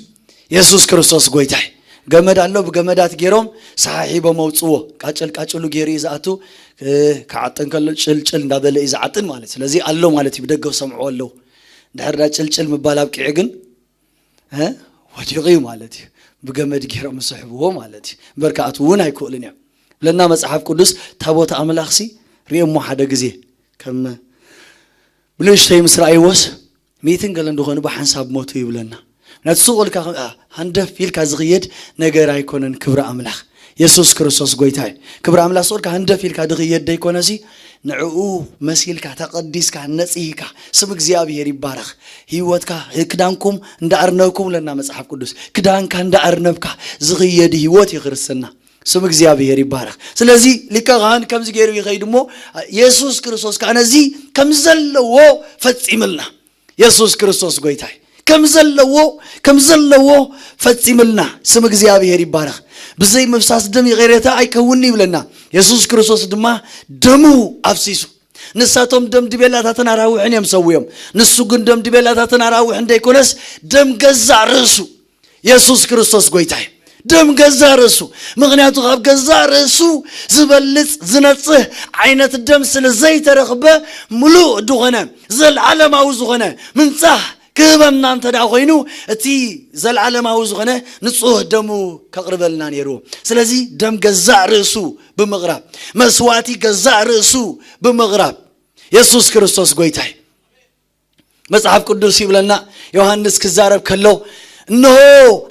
የሱስ ክርስቶስ ጎይታ እዩ። ገመድ ኣሎ፣ ብገመዳት ገይሮም ሰሓሒቦም ኣውፅዎ። ቃጭል ቃጭሉ ገይሩ እዩ ዝኣቱ። ክዓጥን ከሎ ጭልጭል እንዳበለ እዩ ዝዓጥን ማለት እዩ። ስለዚ ኣሎ ማለት እዩ፣ ብደገ ሰምዕዎ ኣለዉ። እንድሕር ዳ ጭልጭል ምባል ኣብቂዑ ግን ወዲቑ እዩ ማለት እዩ። ብገመድ ገይሮም ዝስሕብዎ ማለት እዩ። እምበር ክኣትዉ እውን ኣይክእሉን እዮም። ብለና መጽሓፍ ቅዱስ ታቦት ኣምላኽሲ ርእየሞ ሓደ ግዜ ከም ብንእሽተይ ምስ ረኣይዎስ ሚእትን ገለን ዝኾኑ ብሓንሳብ ሞቱ ይብለና። ነቲ ሱቕ ኢልካ ሃንደፍ ኢልካ ዝኽየድ ነገር ኣይኮነን። ክብሪ ኣምላኽ የሱስ ክርስቶስ ጎይታ እዩ። ክብሪ ኣምላኽ ሱቕ ኢልካ ሃንደፍ ኢልካ ዝኽየድ ደይኮነሲ ንዕኡ መሲልካ ተቐዲስካ ነጺህካ ስም እግዚኣብሔር ይባረኽ። ህይወትካ ክዳንኩም እንዳኣርነብኩም ለና መጽሓፍ ቅዱስ ክዳንካ እንዳኣርነብካ ዝኽየድ ህይወት እዩ ክርስትና። ስም እግዚኣብሔር ይባረኽ። ስለዚ ሊቀ ካህን ከምዚ ገይሩ ይኸይድ እሞ የሱስ ክርስቶስ ከዓ ነዚ ከም ዘለዎ ፈጺምልና። የሱስ ክርስቶስ ጎይታ እዩ። ከም ዘለዎ ከም ዘለዎ ፈጺምልና። ስም እግዚኣብሔር ይባረኽ። ብዘይ ምፍሳስ ደም ይቕሬታ ኣይከውንን ይብለና። የሱስ ክርስቶስ ድማ ደሙ ኣፍሲሱ። ንሳቶም ደም ድቤላታትን ኣራዊሕን እዮም ሰዊኦም። ንሱ ግን ደም ድቤላታትን ኣራዊሕን ደይኮነስ ደም ገዛእ ርእሱ። የሱስ ክርስቶስ ጎይታ እዩ። ደም ገዛእ ርእሱ። ምኽንያቱ ካብ ገዛእ ርእሱ ዝበልጽ ዝነጽህ ዓይነት ደም ስለ ዘይተረኽበ፣ ምሉእ ዝኾነ፣ ዘልዓለማዊ ዝኾነ ምንጻህ ክህበና እንተ ደኣ ኮይኑ፣ እቲ ዘልዓለማዊ ዝኾነ ንጹህ ደሙ ከቕርበልና ነይሩ። ስለዚ ደም ገዛእ ርእሱ ብምቕራብ፣ መስዋእቲ ገዛእ ርእሱ ብምቕራብ፣ የሱስ ክርስቶስ ጎይታ እዩ። መጽሓፍ ቅዱስ ይብለና፣ ዮሃንስ ክዛረብ ከሎ፣ "እንሆ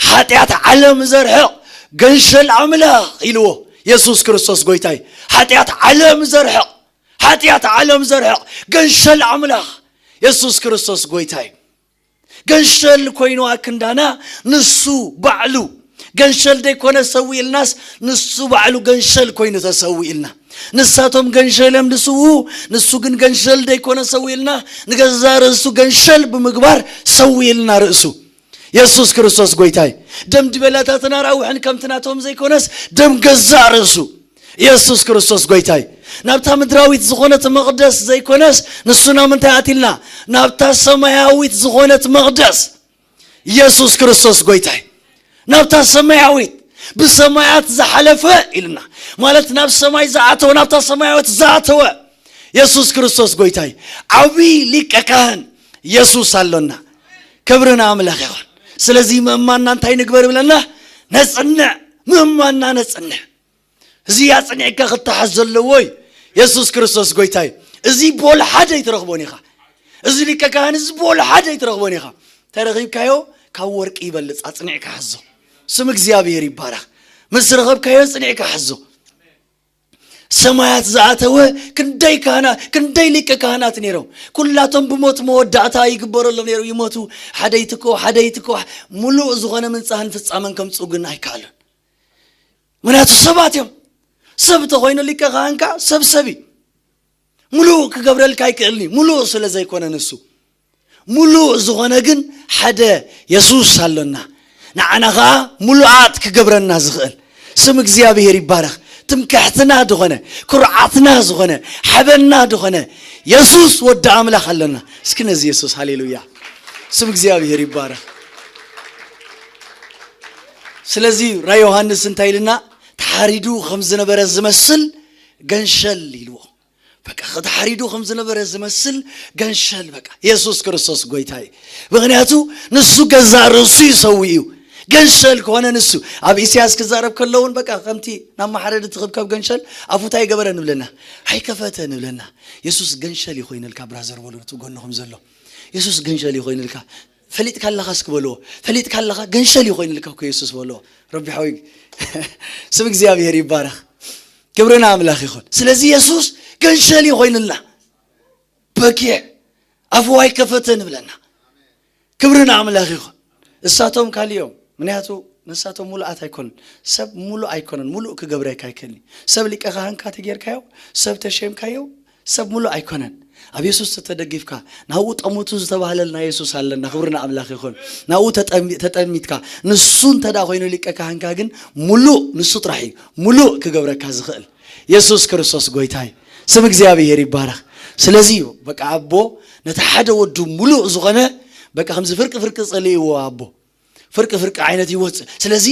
ሓጢኣት ዓለም ዘርሕቕ ገንሸል ኣምላኽ" ኢልዎ። የሱስ ክርስቶስ ጎይታ እዩ። ሓጢኣት ዓለም ዘርሕቕ፣ ሓጢኣት ዓለም ዘርሕቕ ገንሸል ኣምላኽ። የሱስ ክርስቶስ ጎይታ እዩ። ገንሸል ኮይኑ ኣክንዳና ንሱ ባዕሉ ገንሸል ደይኮነ ሰዊእልናስ፣ ንሱ ባዕሉ ገንሸል ኮይኑ ተሰዊእልና። ንሳቶም ገንሸል እዮም ዝስውኡ፣ ንሱ ግን ገንሸል ደይኮነ ሰዊእልና፣ ንገዛ ርእሱ ገንሸል ብምግባር ሰዊእልና ርእሱ። የሱስ ክርስቶስ ጎይታ እዩ። ደም ድቤላታትን ኣራዊሕን ከምቲ ናቶም ዘይኮነስ፣ ደም ገዛ ርእሱ። የሱስ ክርስቶስ ጎይታ እዩ። ናብታ ምድራዊት ዝኾነት መቕደስ ዘይኮነስ፣ ንሱ ናብ ምንታይ ኣትልና? ናብታ ሰማያዊት ዝኾነት መቕደስ። የሱስ ክርስቶስ ጎይታ እዩ። ናብታ ሰማያዊት፣ ብሰማያት ዝሓለፈ ኢልና፣ ማለት ናብ ሰማይ ዝኣተወ፣ ናብታ ሰማያዊት ዝኣተወ የሱስ ክርስቶስ ጎይታ እዩ። ዓብዪ ሊቀ ካህን የሱስ ኣሎና። ክብሪ ንኣምላኽ ይኹን። ስለዚ ምእማንና እንታይ ንግበር ይብለና? ነጽንዕ። ምእማንና ነጽንዕ። እዚ ኣጽኒዕካ ክተሓዝ ዘለዎ እዩ። የሱስ ክርስቶስ ጎይታ እዩ። እዚ ቦል ሓደ ኣይትረኽቦን ኢኻ። እዚ ሊቀ ካህን እዚ ቦል ሓደ ኣይትረኽቦን ኢኻ። ተረኺብካዮ ካብ ወርቂ ይበልጽ። ኣጽኒዕካ ሓዞ። ስም እግዚኣብሔር ይባረኽ። ምስ ረኸብካዮ ኣጽኒዕካ ሓዞ። ሰማያት ዝኣተወ ክንደይ ካህና-፣ ክንደይ ሊቀ ካህናት ነይሮም። ኩላቶም ብሞት መወዳእታ ይግበረሎም ነይሩ። ይሞቱ፣ ሓደ ይትክኡ፣ ሓደ ይትክኡ። ምሉእ ዝኾነ ምንጻህን ፍጻመን ከምጽኡ ግን ኣይከኣሉን። ምክንያቱ ሰባት እዮም። ሰብ ተኾይኑ ሊቀ ካህንካ ሰብ ሰብ እዩ። ምሉእ ክገብረልካ ኣይክእልን እዩ። ምሉእ ስለ ዘይኮነ ንሱ። ምሉእ ዝኾነ ግን ሓደ የሱስ ኣሎና። ንዓና ኸኣ ምሉኣት ክገብረና ዝኽእል። ስም እግዚኣብሔር ይባረኽ። ትምክሕትና ዝኾነ፣ ኩርዓትና ዝኾነ፣ ሓበንና ዝኾነ የሱስ ወዲ ኣምላኽ ኣሎና። እስኪ ነዚ የሱስ ሃሌሉያ። ስም እግዚኣብሔር ይባረኽ። ስለዚ ራእይ ዮሃንስ እንታይ ኢልና? ተሓሪዱ ከም ዝነበረ ዝመስል ገንሸል ኢልዎ። በቃ ተሓሪዱ ከም ዝነበረ ዝመስል ገንሸል፣ በቃ የሱስ ክርስቶስ ጎይታ እዩ። ምኽንያቱ ንሱ ገዛእ ርእሱ እዩ ሰዊኡ። ገንሸል ከሆነ ንሱ ኣብ ኢሳያስ ክዛረብ ከሎ እውን በቃ ከምቲ ናብ መሓረዲ ትኽብከብ ገንሸል ኣፉ እንታይ ገበረ ንብለና? ኣይከፈተ ንብለና። የሱስ ገንሸል እዩ ኮይኑልካ ብራዘር በሉ እቲ ጎንኹም ዘሎ። የሱስ ገንሸል እዩ ኮይኑልካ። ፈሊጥካ ኣለኻ እስኪ በልዎ። ፈሊጥካ ኣለኻ ገንሸል እዩ ኮይኑልካ እኮ የሱስ በልዎ። ረቢ ሓወይ ስም እግዚኣብሔር ይባረኽ። ክብሪ ንኣምላኽ ይኹን። ስለዚ የሱስ ገንሸል እዩ ኮይኑልና። በጊዕ ኣፉ ኣይከፈተ ንብለና። ክብሪ ንኣምላኽ ይኹን። እሳቶም ካልእ እዮም። ምክንያቱ ንሳቶም ሙሉኣት ኣይኮኑን። ሰብ ሙሉእ ኣይኮነን። ሙሉእ ክገብረካ ኣይክእልን እዩ። ሰብ ሊቀ ካህንካ ተጌርካዮ፣ ሰብ ተሸምካዮ፣ ሰብ ሙሉእ ኣይኮነን። ኣብ የሱስ ተተደጊፍካ፣ ናብኡ ጠሙቱ ዝተባህለልና የሱስ ኣለና። ክብሪ ንኣምላኽ ይኹን። ናብኡ ተጠሚ-፣ ተጠሚትካ፣ ንሱ እንተ ደኣ ኮይኑ ሊቀ ካህንካ ግን ሙሉእ ንሱ ጥራሕ እዩ። ሙሉእ ክገብረካ ዝኽእል የሱስ ክርስቶስ ጎይታ እዩ። ስም እግዚኣብሔር ይባረኽ። ስለዚ እዩ በቃ ኣቦ ነቲ ሓደ ወዱ ሙሉእ ዝኾነ በቃ ከምዚ ፍርቂ ፍርቂ ጸሊእዎ ኣቦ። ፍርቂ ፍርቂ ዓይነት ይወጽእ። ስለዚ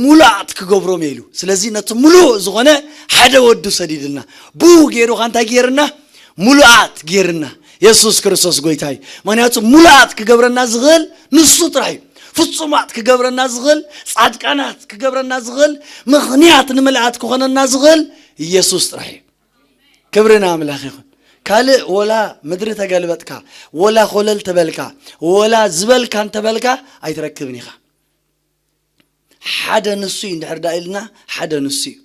ሙሉኣት ክገብሮም እየ ኢሉ። ስለዚ ነቲ ሙሉእ ዝኾነ ሓደ ወዱ ሰዲድልና። ብኡ ገይሩ ኸኣ እንታይ ገይርና? ሙሉኣት ገይርና። የሱስ ክርስቶስ ጎይታ እዩ። ምኽንያቱ ሙሉኣት ክገብረና ዝኽእል ንሱ ጥራሕ እዩ። ፍጹማት ክገብረና ዝኽእል፣ ጻድቃናት ክገብረና ዝኽእል፣ ምኽንያት ንምልኣት ክኾነና ዝኽእል ኢየሱስ ጥራሕ እዩ። ክብሪ ንኣምላኽ ይኹን። ካልእ ወላ ምድሪ ተገልበጥካ፣ ወላ ኮለል ተበልካ፣ ወላ ዝበልካ እንተበልካ ኣይትረክብን ኢኻ። ሓደ ንሱ እዩ እንድሕር ደኣ ኢልና፣ ሓደ ንሱ እዩ።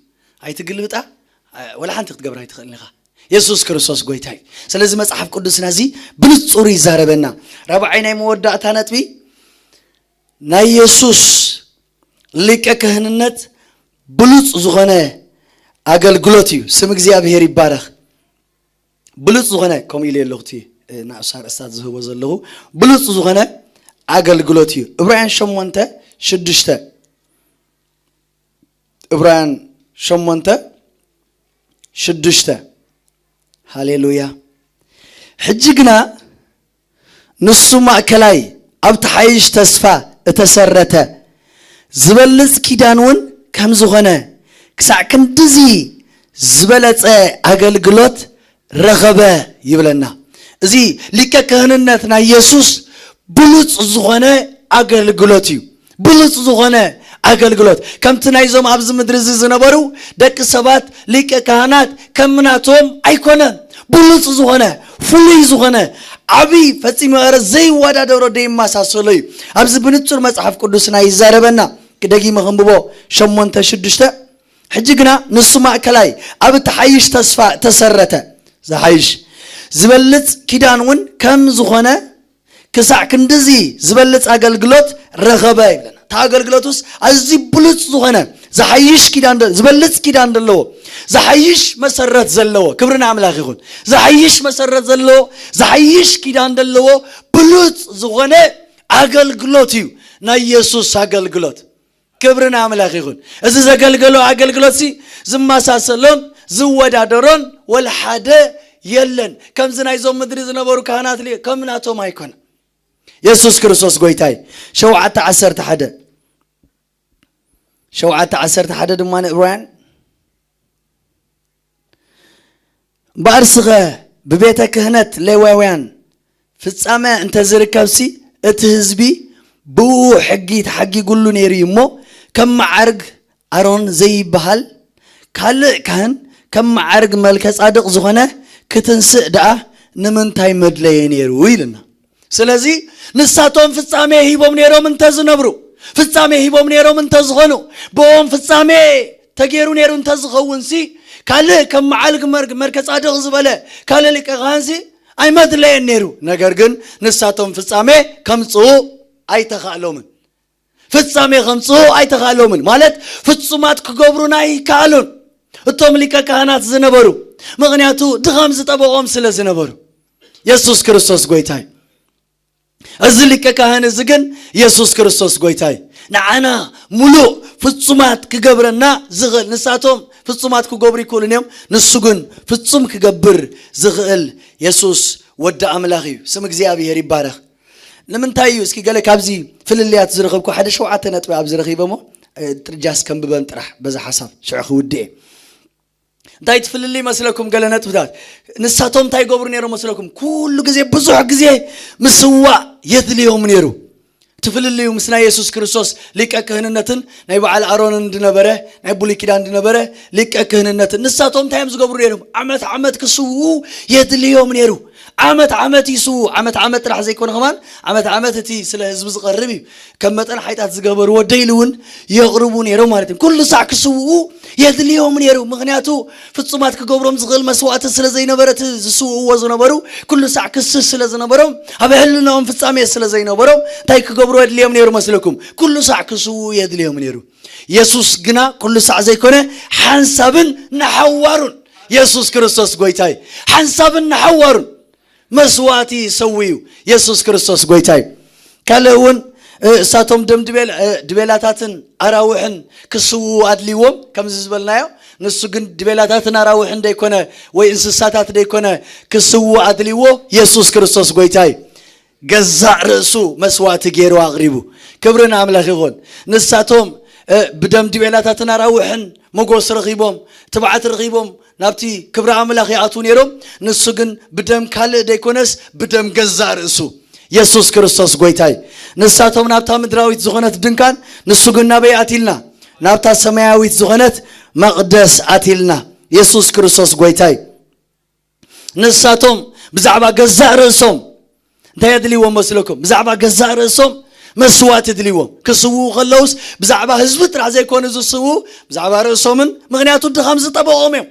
ኣይትግልብጣ፣ ወላ ሓንቲ ክትገብር ኣይትኽእልን ኢኻ። የሱስ ክርስቶስ ጎይታ እዩ። ስለዚ መጽሓፍ ቅዱስና እዚ ብንጹር ይዛረበና። ራብዓይ ናይ መወዳእታ ነጥቢ፣ ናይ የሱስ ሊቀ ክህንነት ብሉጽ ዝኾነ ኣገልግሎት እዩ። ስም እግዚኣብሔር ይባረኽ። ብሉጽ ዝኾነ፣ ከምኡ ኢለ ኣለኹ፣ እቲ፣ እ፣ ንኣሳ ኣርእስታት ዝህቦ ዘለኹ፣ ብሉጽ ዝኾነ ኣገልግሎት እዩ። ዕብራውያን ሸሞንተ ሽዱሽተ፣ ዕብራውያን ሸሞንተ ሽዱሽተ። ሃሌሉያ። ሕጂ ግና ንሱ ማእከላይ ኣብቲ ሓይሽ ተስፋ እተሰረተ ዝበልጽ ኪዳን እውን ከም ዝኾነ ክሳዕ ክንድዚ ዝበለጸ ኣገልግሎት ረኸበ ይብለና። እዚ ሊቀ ክህንነት ናይ የሱስ ብሉጽ ዝኾነ ኣገልግሎት እዩ። ብሉጽ ዝኾነ ኣገልግሎት ከምቲ ናይዞም ኣብዚ ምድሪ እዚ ዝነበሩ ደቂ ሰባት ሊቀ ካህናት ከምናቶም ኣይኮነን። ብሉጽ ዝኾነ፣ ፍሉይ ዝኾነ፣ ዓብይ፣ ፈጺሙ ኧረ ዘይወዳደሮ ደይመሳሰሎ እዩ። ኣብዚ ብንጹር መጽሓፍ ቅዱስና ይዛረበና። ደጊመ ክንብቦ ሸሞንተ ሽዱሽተ። ሕጂ ግና ንሱ ማእከላይ ኣብ እትሓይሽ ተስፋ ተሰረተ፣ ዝሓይሽ ዝበልጽ ኪዳን እውን ከም ዝኾነ ክሳዕ ክንድዚ ዝበልጽ ኣገልግሎት ረኸበ ይብለና። እቲ ኣገልግሎት ውስ ኣዝዩ ብሉጽ ዝኾነ ዝሓይሽ ኪዳን ደ- ዝበልጽ ኪዳን ዘለዎ፣ ዝሓይሽ መሰረት ዘለዎ፣ ክብሪ ንኣምላኽ ይኹን። ዝሓይሽ መሰረት ዘለዎ፣ ዝሓይሽ ኪዳን ዘለዎ ብሉጽ ዝኾነ ኣገልግሎት እዩ ናይ የሱስ ኣገልግሎት። ክብሪ ንኣምላኽ ይኹን። እዚ ዘገልገሎ ኣገልግሎት ሲ ዝመሳሰሎን ዝወዳደሮን ወላ ሓደ የለን። ከምዚ ናይዞም ምድሪ ዝነበሩ ካህናት ሊ- ከም ናቶም ኣይኮነ። የሱስ ክርስቶስ ጎይታይ። ሸውዓተ ዓሰርተ ሓደ፣ ሸውዓተ ዓሰርተ ሓደ ድማ ንዕብራውያን፣ እምበኣርስኸ ብቤተ ክህነት ሌዋውያን ፍጻመ እንተ ዝርከብሲ፣ እቲ ህዝቢ ብኡ ሕጊ ተሓጊጉሉ ነይሩ እዩ እሞ፣ ከም መዓርግ ኣሮን ዘይበሃል ካልእ ካህን ከም መዓርግ መልከ ጻድቕ ዝኾነ ክትንስእ ደኣ ንምንታይ መድለየ ነይሩ? ኢልና። ስለዚ ንሳቶም ፍጻሜ ሂቦም ነይሮም እንተ ዝነብሩ፣ ፍጻሜ ሂቦም ነይሮም እንተ ዝኾኑ፣ ብኦም ፍጻሜ ተገይሩ ነይሩ እንተ ዝኸውን ሲ፣ ካልእ ከም መዓርግ መር- መልከ ጻድቕ ዝበለ ካልእ ሊቀ ካህን ሲ ኣይመድለየን ነይሩ። ነገር ግን ንሳቶም ፍጻሜ ከምጽኡ ኣይተኻእሎምን። ፍጻሜ ከምጽኡ ኣይተኻእሎምን። ማለት ፍጹማት ክገብሩና ኣይከኣሉን እቶም ሊቀ ካህናት ዝነበሩ። ምኽንያቱ ድኻም ዝጠበቖም ስለ ዝነበሩ። የሱስ ክርስቶስ ጎይታይ። እዚ ሊቀ ካህን እዚ ግን የሱስ ክርስቶስ ጎይታይ። ንዓና ሙሉእ ፍጹማት ክገብረና ዝኽእል። ንሳቶም ፍጹማት ክገብሩ ይክእሉን እዮም። ንሱ ግን ፍጹም ክገብር ዝኽእል የሱስ ወዲ ኣምላኽ እዩ። ስም እግዚኣብሔር ይባረኽ። ንምንታይ እዩ እስኪ ገለ ካብዚ ፍልልያት ዝረኸብኩ ሓደ ሸውዓተ ነጥቢ ኣብዚ ረኺበ እሞ፣ እ፣ ጥርጃስ ከንብበን ጥራሕ በዛ ሓሳብ ሽዑ ክውድእ እየ። እንታይ ትፍልሊ መስለኩም? ገለ ነጥብታት። ንሳቶም እንታይ ይገብሩ ነይሮም መስለኩም? ኩሉ ግዜ፣ ብዙሕ ግዜ ምስዋእ የድልዮም ነይሩ። ትፍልልዩ ምስ ናይ የሱስ ክርስቶስ ሊቀ ክህንነትን ናይ በዓል ኣሮንን ዝነበረ፣ ናይ ብሉይ ኪዳን ዝነበረ ሊቀ ክህንነትን። ንሳቶም እንታይ እዮም ዝገብሩ ነይሮም? ዓመት ዓመት ክስውኡ የድልዮም ነይሩ። ዓመት ዓመት ይስውኡ። ዓመት ዓመት ጥራሕ ዘይኮነ ከማን፣ ዓመት ዓመት እቲ ስለ ህዝቢ ዝቐርብ እዩ። ከም መጠን ሓጢኣት ዝገበርዎ ደይሉ እውን የቕርቡ ነይሮም ማለት እዩ። ኩሉ ሳዕ ክስውኡ የድልዮም ነይሩ። ምኽንያቱ ፍጹማት ክገብሮም ዝኽእል መስዋእቲ ስለ ዘይነበረ፣ እቲ ዝስውእዎ ዝነበሩ ኩሉ ሳዕ ክሲ ስለ ዝነበሮም፣ ኣብ ሕልናኦም ፍጻሜ ስለ ዘይነበሮም፣ እንታይ ክገብሩ የድልዮም ነይሩ መስለኩም? ኩሉ ሳዕ ክስውኡ የድልዮም ነይሩ። የሱስ ግና ኩሉ ሳዕ ዘይኮነ፣ ሓንሳብን ንሓዋሩን፣ የሱስ ክርስቶስ ጎይታይ፣ ሓንሳብን ንሓዋሩን መስዋእቲ ሰውዩ የሱስ ክርስቶስ ጎይታይ። ካልእ እውን፣ እ፣ እሳቶም ደም ድቤል-፣ እ፣ ድቤላታትን ኣራውሕን ክስውኡ ኣድልይዎም፣ ከምዚ ዝበልናዮ። ንሱ ግን ድቤላታትን ኣራውሕን ደይኮነ፣ ወይ እንስሳታት ደይኮነ ክስውኡ ኣድልይዎ፣ የሱስ ክርስቶስ ጎይታይ ገዛእ ርእሱ መስዋእቲ ገይሩ ኣቕሪቡ። ክብሪ ንኣምላኽ ይኹን። ንሳቶም፣ እ፣ ብደም ድቤላታትን ኣራውሕን ሞጎስ ረኺቦም፣ ትብዓት ረኺቦም፣ ናብቲ ክብሪ ኣምላኽ ይኣትዉ ነይሮም። ንሱ ግን ብደም ካልእ ደይኮነስ ብደም ገዛእ ርእሱ የሱስ ክርስቶስ ጎይታይ። ንሳቶም ናብታ ምድራዊት ዝኾነት ድንኳን፣ ንሱ ግን ናበይ ኣትልና? ናብታ ሰማያዊት ዝኾነት መቕደስ ኣትልና። የሱስ ክርስቶስ ጎይታይ። ንሳቶም ብዛዕባ ገዛእ ርእሶም እንታይ የድልይዎም መስለኩም? ብዛዕባ ገዛእ ርእሶም መስዋእቲ ድልይዎም። ክስውኡ ከለውስ ብዛዕባ ህዝቢ ጥራሕ ዘይኮኑ ዝስውኡ፣ ብዛዕባ ርእሶምን፣ ምኽንያቱ ድኻም ዝጠበቖም እዮም።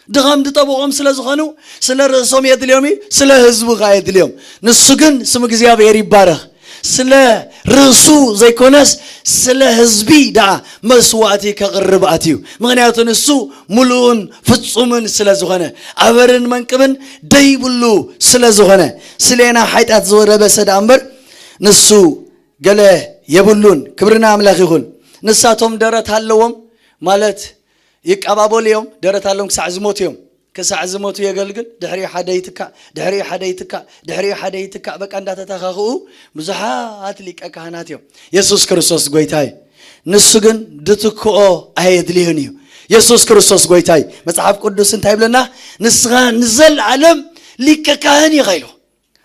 ድኻም ዝጠበቖም ስለ ዝኾኑ፣ ስለ ርእሶም የድልዮም እዩ፣ ስለ ህዝቡ ኸዓ የድልዮም። ንሱ ግን፣ ስም እግዚኣብሔር ይባረኽ፣ ስለ ርእሱ ዘይኮነስ ስለ ህዝቢ ደኣ መስዋእቲ ከቕርብ ኣትዩ። ምኽንያቱ ንሱ ምሉእን ፍጹምን ስለ ዝኾነ፣ ኣበርን መንቅብን ደይብሉ ስለ ዝኾነ፣ ስሌና ሓጢኣት ዝለበሰ ደኣ እምበር፣ ንሱ ገለ የብሉን። ክብርና ኣምላኽ ይኹን። ንሳቶም ደረት ኣለዎም ማለት ይቀባበሉ እዮም። ደረት ኣለዎም ክሳዕ ዝሞቱ እዮም። ክሳዕ ዝሞቱ የገልግል። ድሕሪኡ ሓደ ይትካእ፣ ድሕሪኡ ሓደ ይትካእ፣ ድሕሪኡ ሓደ ይትካእ። በቃ እንዳተተኻኽኡ ብዙሓት ሊቀ ካህናት እዮም። የሱስ ክርስቶስ ጎይታ እዩ። ንሱ ግን ድትክኦ ኣየድልዮን እዩ። የሱስ ክርስቶስ ጎይታ እዩ። መጽሓፍ ቅዱስ እንታይ ይብለና? ንስኻ ንዘለዓለም ሊቀ ካህን ኢኻ ኢሉ።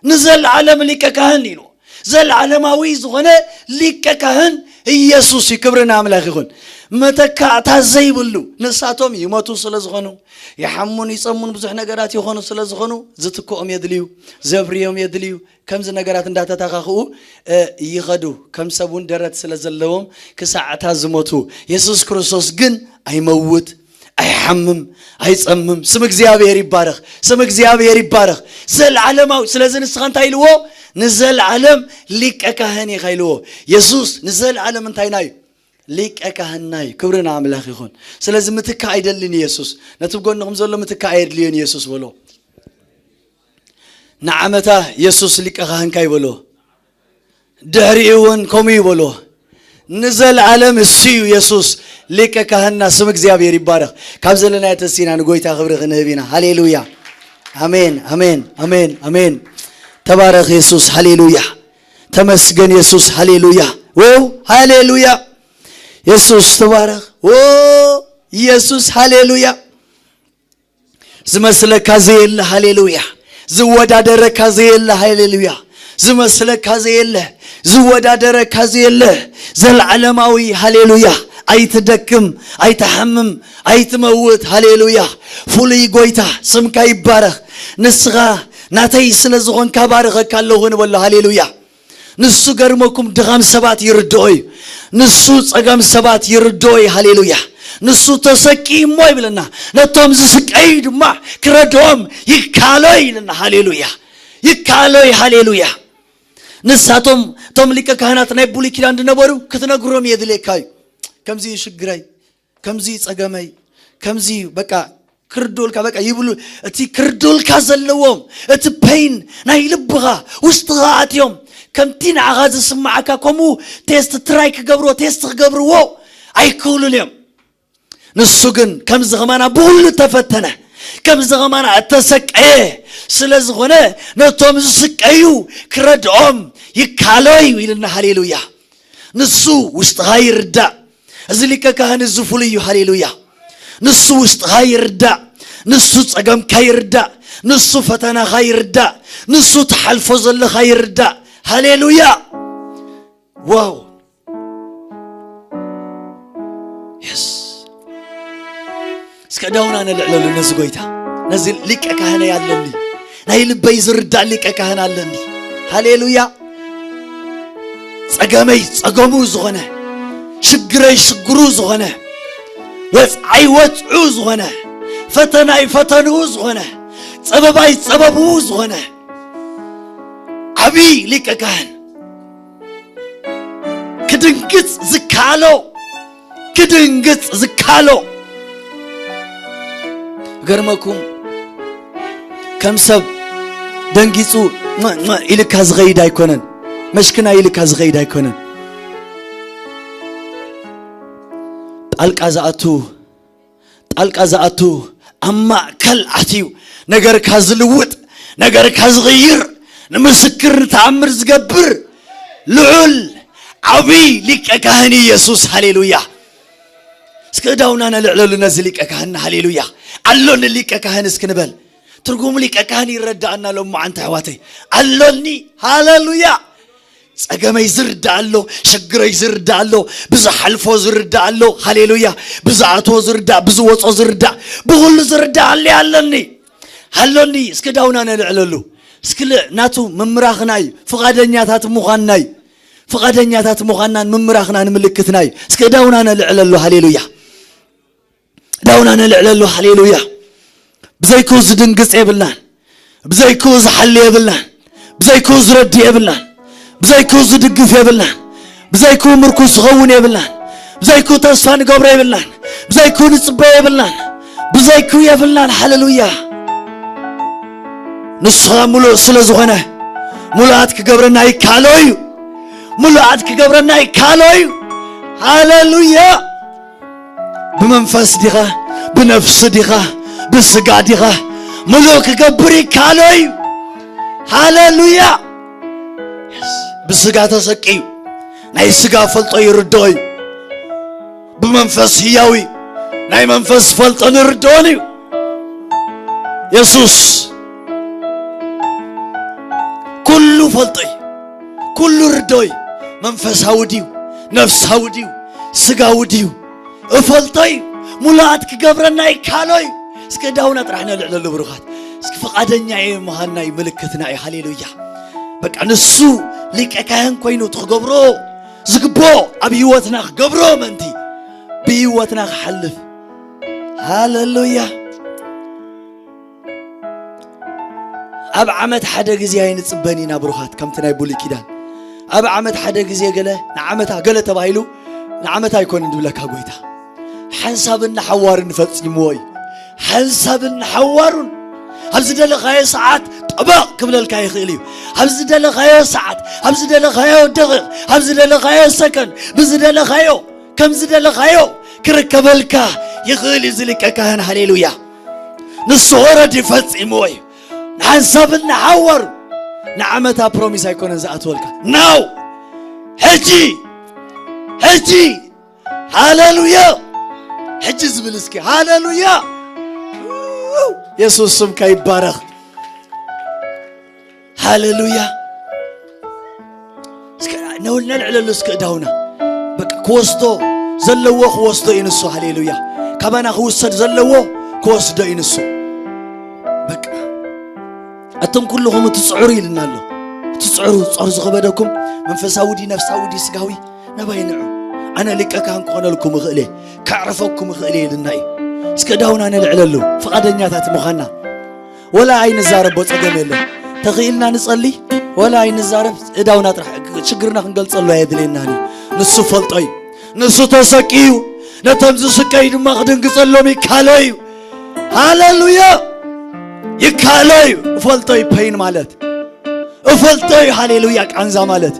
ንዘለዓለም ሊቀ ካህን ኢሉ። ዘለዓለማዊ ዝኾነ ሊቀ ካህን ኢየሱስ እዩ። ክብሪ ንኣምላኽ ይኹን። መተካእታ ዘይብሉ። ንሳቶም ይሞቱ ስለ ዝኾኑ፣ ይሓሙን ይጸሙን ብዙሕ ነገራት ይኾኑ ስለ ዝኾኑ፣ ዝትክኦም የድልዩ፣ ዘብርዮም የድልዩ። ከምዚ ነገራት እንዳተተኻኽኡ፣ እ፣ ይኸዱ። ከም ሰብ እውን ደረት ስለ ዘለዎም፣ ክሳዕ እታ ዝሞቱ። የሱስ ክርስቶስ ግን ኣይመውት፣ ኣይሓምም፣ ኣይጸምም። ስም እግዚኣብሔር ይባረኽ። ስም እግዚኣብሔር ይባረኽ። ዘለዓለማዊ። ስለዚ ንስኻ እንታይ ኢልዎ? ንዘለዓለም ሊቀ ካህን ኢኻ ኢልዎ። የሱስ ንዘለዓለም እንታይና እዩ? ሊቀ ካህንና እዩ። ክብሪ ንኣምላኽ ይኹን። ስለዚ ምትካእ ኣይደልን ኢየሱስ። ነቲ ብጎንኹም ዘሎ ምትካእ ኣየድልዮን ኢየሱስ በሎ። ንዓመታ የሱስ ሊቀ ካህንካ ይበሎ። ድሕሪኡ እውን ከምኡ ይበሎ። ንዘለዓለም እሱ እዩ የሱስ ሊቀ ካህንና። ስም እግዚኣብሔር ይባረኽ። ካብ ዘለናዮ ተሲና ንጎይታ ክብሪ ክንህብ ኢና። ሃሌሉያ። ኣሜን፣ ኣሜን፣ ኣሜን፣ ኣሜን። ተባረኽ የሱስ። ሃሌሉያ። ተመስገን የሱስ። ሃሌሉያ። ው ሃሌሉያ። የሱስ ተባረኽ። ው የሱስ። ሃሌሉያ። ዝመስለካ ዘየለ። ሃሌሉያ። ዝወዳደረካ ዘየለ። ሃሌሉያ። ዝመስለካ ዘየለ፣ ዝወዳደረካ ዘየለ። ዘለዓለማዊ። ሃሌሉያ። ኣይትደክም፣ ኣይትሓምም፣ ኣይትመውት። ሃሌሉያ። ፍሉይ ጎይታ፣ ስምካ ይባረኽ። ንስኻ ናተይ ስለ ዝኾንካ ባርኸካ ኣለኹ ንበሎ። ሃሌሉያ። ንሱ ገርመኩም ድኻም ሰባት ይርድኦ እዩ። ንሱ ጸገም ሰባት ይርድኦ እዩ። ሃሌሉያ። ንሱ ተሰቂሞ ይብለና። ነቶም ዝስቀዩ ድማ ክረድኦም ይካሎ እዩ ኢልና። ሃሌሉያ። ይካሎ እዩ። ሃሌሉያ። ንሳቶም እቶም ሊቀ ካህናት ናይ ብሉይ ኪዳን ዝነበሩ ክትነግሮም የድልየካ እዩ። ከምዚ እዩ ሽግረይ፣ ከምዚ እዩ ጸገመይ፣ ከምዚ እዩ በቃ ክርድኡልካ በቃ ይብሉ። እቲ ክርድኡልካ ዘለዎም፣ እቲ ፔን ናይ ልብኻ ውሽጥኻ ኣትዮም ከምቲ ንዓኻ ዝስምዓካ ከምኡ ቴስት ትራይ ክገብርዎ፣ ቴስት ክገብርዎ ኣይክእሉን እዮም። ንሱ ግን ከምዚ ከማና ብኹሉ ተፈተነ፣ ከምዚ ከማና እተሰቀየ ስለ ዝኾነ ነቶም ዝስቀዩ ክረድኦም ይካሎ እዩ ኢልና። ሃሌሉያ። ንሱ ውሽጥኻ ይርዳእ። እዚ ሊቀ ካህን እዚ ፍሉይ እዩ። ሃሌሉያ። ንሱ ውሽጥኻ ይርዳእ። ንሱ ጸገምካ ይርዳእ። ንሱ ፈተናኻ ይርዳእ። ንሱ ትሓልፎ ዘለኻ ይርዳእ። ሃሌሉያ። ዋው። የስ። እስከ ዳውና ነልዕለሉ ነዚ ጎይታ። ነዚ ሊቀ ካህነይ ኣለኒ። ናይ ልበይ ዝርዳእ ሊቀ ካህን ኣለኒ። ሃሌሉያ። ጸገመይ ጸገሙ ዝኾነ፣ ሽግረይ ሽግሩ ዝኾነ፣ ወጽዓይ ወጽዑ ዝኾነ፣ ፈተናይ ፈተንኡ ዝኾነ፣ ጸበባይ ጸበብኡ ዝኾነ ዓብዪ ሊቀ ካህን ክድንግጽ ዝካሎ፣ ክድንግጽ ዝካሎ። ገርመኩም፣ ከም ሰብ ደንጊጹ መ-፣ መ-፣ ኢልካ ዝኸይድ ኣይኮነን። መሽክና ኢልካ ዝኸይድ ኣይኮነን። ጣልቃ ዝኣቱ፣ ጣልቃ ዝኣቱ፣ ኣብ ማእከል ኣትዩ ነገርካ ዝልውጥ፣ ነገርካ ዝቕይር፣ ንምስክር ንተኣምር ዝገብር ልዑል ዓብዪ ሊቀ ካህን ኢየሱስ። ሃሌሉያ። እስከ እዳውና ነልዕለሉ ነዚ ሊቀ ካህንና። ሃሌሉያ። ኣሎኒ ሊቀ ካህን እስኪ ንበል። ትርጉም ሊቀ ካህን ይረዳእና ሎማዓንቲ ኣሕዋተይ። ኣሎኒ። ሃሌሉያ። ጸገመይ ዝርዳእ ኣሎ፣ ሽግረይ ዝርዳእ ኣሎ፣ ብዝሓልፎ ዝርዳእ ኣሎ። ሃሌሉያ። ብዝኣትዎ ዝርዳእ፣ ብዝወጾ ዝርዳእ፣ ብኹሉ ዝርዳእ ኣሎ ኣለኒ። ሃሎኒ። እስኪ ዳውና ነልዕለሉ። እስኪ ል-፣ ናቱ ምምራኽና እዩ፣ ፍቓደኛታት ምዃንና እዩ። ፍቓደኛታት ምዃንናን ምምራኽናን ምልክትና እዩ። እስኪ ዳውና ነልዕለሉ። ሃሌሉያ። ዳውና ነልዕለሉ። ሃሌሉያ። ብዘይክኡ ዝድንግጽ የብልናን። ብዘይክኡ ዝሓሊ የብልናን። ብዘይክኡ ዝረድእ የብልናን። ብዘይክኡ ዝድግፍ የብልናን። ብዘይክኡ ምርኩስ ዝኸውን የብልናን። ብዘይክኡ ተስፋ ንገብሮ የብልናን። ብዘይክኡ ንጽበዮ የብልናን። ብዘይክኡ የብልናን። ሃሌሉያ። ንስኻ ምሉእ ስለ ዝኾነ፣ ምሉኣት ክገብረና ይከኣሎ እዩ። ምሉኣት ክገብረና ይካሎ እዩ። ሃሌሉያ። ብመንፈስ ዲኻ፣ ብነፍሲ ዲኻ፣ ብስጋ ዲኻ፣ ምሉእ ክገብር ይካሎ እዩ። ሃሌሉያ። ብስጋ ተሰቅዩ ናይ ስጋ ፈልጦ ይርድኦ እዩ። ብመንፈስ ህያው እዩ። ናይ መንፈስ ፈልጦ ንርድኦን እዩ። የሱስ ኩሉ ፈልጦ እዩ። ኩሉ ርድኦ እዩ። መንፈሳዊ ድዩ፣ ነፍሳዊ ድዩ፣ ስጋዊ ድዩ፣ እፈልጦ እዩ። ሙሉኣት ክገብረና ይካሎ እዩ። እስከ ዳውና ጥራሕ ነልዕለሉ ብሩኻት። እስኪ ፍቓደኛ እዩ ምዃንና እዩ ምልክትና እዩ። ሃሌሉያ። በቃ ንሱ ሊቀ ካህን ኮይኑ ትኽገብሮ ዝግብኦ ኣብ ህይወትና ክገብሮ ምእንቲ ብህይወትና ክሓልፍ። ሃሌሉያ። ኣብ ዓመት ሓደ ግዜ ኣይንጽበን ኢና ብሩኻት፣ ከምቲ ናይ ብሉይ ኪዳን። ኣብ ዓመት ሓደ ግዜ ገለ ንዓመታ ገለ ተባሂሉ ንዓመታ ኣይኮነን ዝብለካ ጎይታ። ሓንሳብን ንሓዋሩን ፈጺምዎ እዩ። ሓንሳብን ንሓዋሩን። ኣብ ዝደለኻዮ ሰዓት ጠበቕ ክብለልካ ይኽእል እዩ። ኣብ ዝደለኻዮ ሰዓት፣ ኣብ ዝደለኻዮ ደቂቕ፣ ኣብ ዝደለኻዮ ሰከንድ፣ ብዝደለኻዮ፣ ከም ዝደለኻዮ ክርከበልካ ይኽእል እዩ እዚ ሊቀ ካህን። ሃሌሉያ። ንሱ ኦረዲ ፈጺምዎ እዩ። ንሓንሳብን ንሓዋሩን። ንዓመታ ፕሮሚስ ኣይኮነን ዝኣትወልካ። ናው! ሕጂ! ሕጂ! ሃሌሉያ! ሕጂ ዝብል እስኪ ሃሌሉያ! የሱስ ስምካ ይባረኽ። ሃሌሉያ! እስከ ነውል ነልዕለሉ እስከ እዳውና። በቃ ክወስዶ ዘለዎ ክወስዶ እዩ ንሱ። ሃሌሉያ! ካባና ክውሰድ ዘለዎ ክወስዶ እዩ ንሱ። በቃ ኣቶም ኩልኹም እትጽዕሩ ኢልና ኣሎ። እትጽዕሩ፣ ጾር ዝኸበደኩም መንፈሳዊ ድዩ፣ ነፍሳዊ ድዩ፣ ስጋዊ፣ ናባይ ንዑ። ኣነ ሊቀ ካህን ክኾነልኩም እኽእል እየ፣ ከዕርፈኩም እኽእል እየ ኢልና እዩ። እስከ እዳውና ነልዕለሉ ፍቓደኛታት ምዃንና። ወላ ኣይንዛረቦ፣ ጸገም የለን። ተኽኢልና ንጸሊ፣ ወላ ኣይንዛረብ፣ እዳውና ጥራሕ ሽግርና ክንገልጸሉ ኣየድልየናን እዩ። ንሱ ፈልጦ እዩ። ንሱ ተሰቅዩ፣ ነቶም ዝስቀዩ ድማ ክድንግጸሎም ይካሎ እዩ። ሃሌሉያ! ይካሎ እዩ። እፈልጦ እዩ ፔን ማለት። እፈልጦ እዩ፣ ሃሌሉያ፣ ቃንዛ ማለት።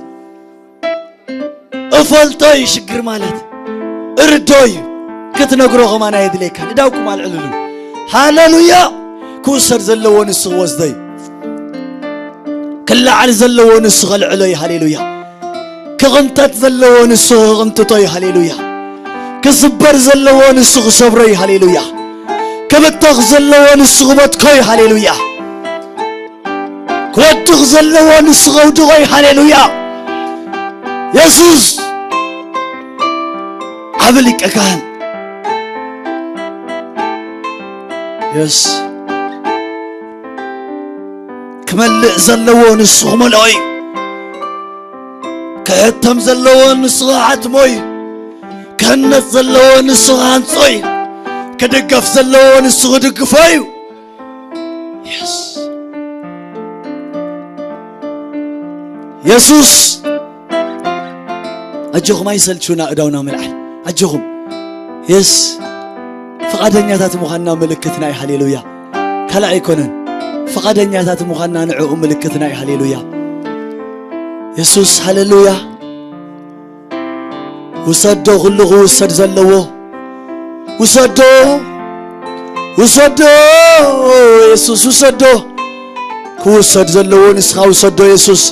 እፈልጦ እዩ ሽግር ማለት። እርዶ እዩ። ክትነግሮ ከማን ኣየድልየካን። እዳውኩም ኣልዕልሉ። ሃሌሉያ! ክውሰድ ዘለዎ ንሱ ክወስዶ እዩ። ክለዓል ዘለዎ ንሱ ከልዕሎ እዩ። ሃሌሉያ! ክቕንጠጥ ዘለዎ ንሱ ክቕንጥጦ እዩ። ሃሌሉያ! ክስበር ዘለዎ ንሱ ክሰብሮ እዩ። ሃሌሉያ! ክብተኽ ዘለዎ ንሱ ክበትኮ እዩ። ሃሌሉያ! ክወድቕ ዘለዎ ንሱ ከውድቖ እዩ። ሃሌሉያ! የሱስ ዓቢ ሊቀ ካህን። የስ ክመልእ ዘለዎ ንሱ ክመልኦ እዩ። ክሕተም ዘለዎ ንሱ ክሓትሞ እዩ። ክህነጽ ዘለዎ ንሱ ክሃንጾ እዩ። ክድገፍ ዘለዎ ንሱ ክድግፎ እዩ። የስ የሱስ ኣጆኹም ኣይሰልችውና እዳውና ምልዓል ኣጆኹም። የስ ፍቓደኛታት ምዃንና ምልክትና እዩ። ሃሌሉያ። ካልእ ኣይኮነን። ፍቓደኛታት ምዃንና ንዕኡ ምልክትና እዩ። ሃሌሉያ። የሱስ ሃሌሉያ። ውሰዶ ኩሉ ክውሰድ ዘለዎ ውሰዶ ውሰዶ የሱስ ውሰዶ። ክውሰድ ዘለዎ ንስኻ ውሰዶ የሱስ።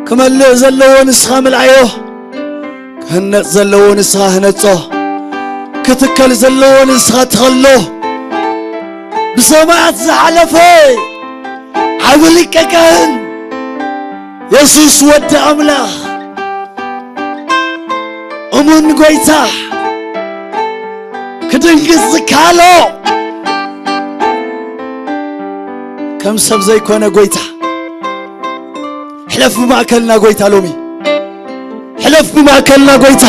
ክመልእ ዘለዎ ንስኻ ምልኣዮ። ክህነጽ ዘለዎ ንስኻ ህነጾ። ክትከል ዘለዎ ንስኻ ትኸሎ። ብሰማያት ዝሓለፈ ዓቢ ሊቀ ካህን የሱስ ወዲ ኣምላኽ እሙን ጎይታ ክድንግጽ ዝከኣሎ ከም ሰብ ዘይኮነ ጎይታ ሕለፍ ብማእከልና ጎይታ ሎሚ ሕለፍ ብማእከልና ጎይታ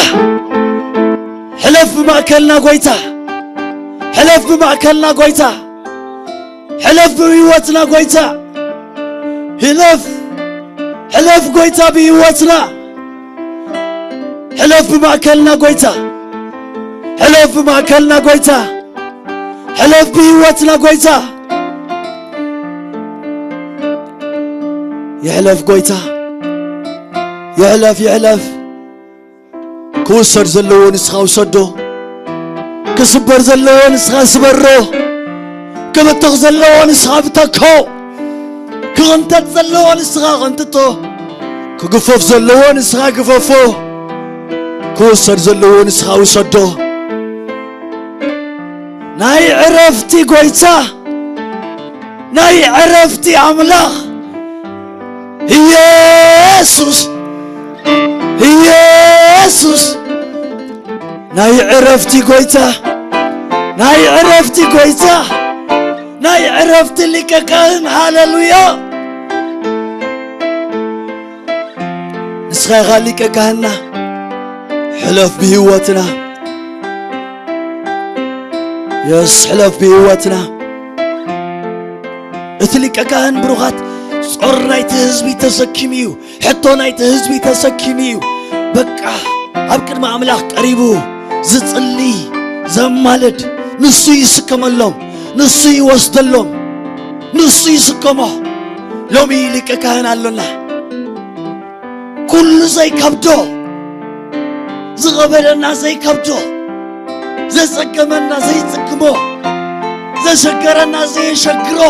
ሕለፍ ብማእከልና ጎይታ ሕለፍ ብማእከልና ጎይታ ሕለፍ ብህይወትና ጎይታ ሕለፍ ሕለፍ ጎይታ ብህይወትና ሕለፍ ብማእከልና ጎይታ ሕለፍ ብማእከልና ጎይታ ሕለፍ ብህይወትና ጎይታ ይሕለፍ ጎይታ ይሕለፍ ይሕለፍ። ክውሰድ ዘለዎ ንስኻ ውሰዶ። ክስበር ዘለዎ ንስኻ ስበሮ። ክብተኽ ዘለዎ ንስኻ ብተኮ። ክቕንጠጥ ዘለዎ ንስኻ ቐንጥጦ። ክግፈፍ ዘለዎ ንስኻ ግፈፎ። ክውሰድ ዘለዎ ንስኻ ውሰዶ። ናይ ዕረፍቲ ጎይታ፣ ናይ ዕረፍቲ ኣምላኽ ኢየሱስ፣ ኢየሱስ፣ ናይ ዕረፍቲ ጎይታ፣ ናይ ዕረፍቲ ጎይታ፣ ናይ ዕረፍቲ ሊቀ ካህን። ሃሌሉያ! ንስኻ ኢኻ ሊቀ ካህንና። ሕለፍ ብህይወትና። የስ፣ ሕለፍ ብህይወትና። እቲ ሊቀ ካህን ብሩኻት ጾር ናይቲ ህዝቢ ተሰኪሙ እዩ። ሕቶ ናይቲ ህዝቢ ተሰኪሙ እዩ። በቃ ኣብ ቅድሚ ኣምላኽ ቀሪቡ ዝጽሊ፣ ዘማልድ፣ ንሱ ይስከመሎም፣ ንሱ ይወስደሎም፣ ንሱ ይስከሞ። ሎሚ ሊቀ ካህን ኣሎና። ኩሉ ዘይከብዶ፣ ዝቐበለና ዘይከብዶ፣ ዘጸገመና ዘይጽግሞ፣ ዘሸገረና ዘየሸግሮ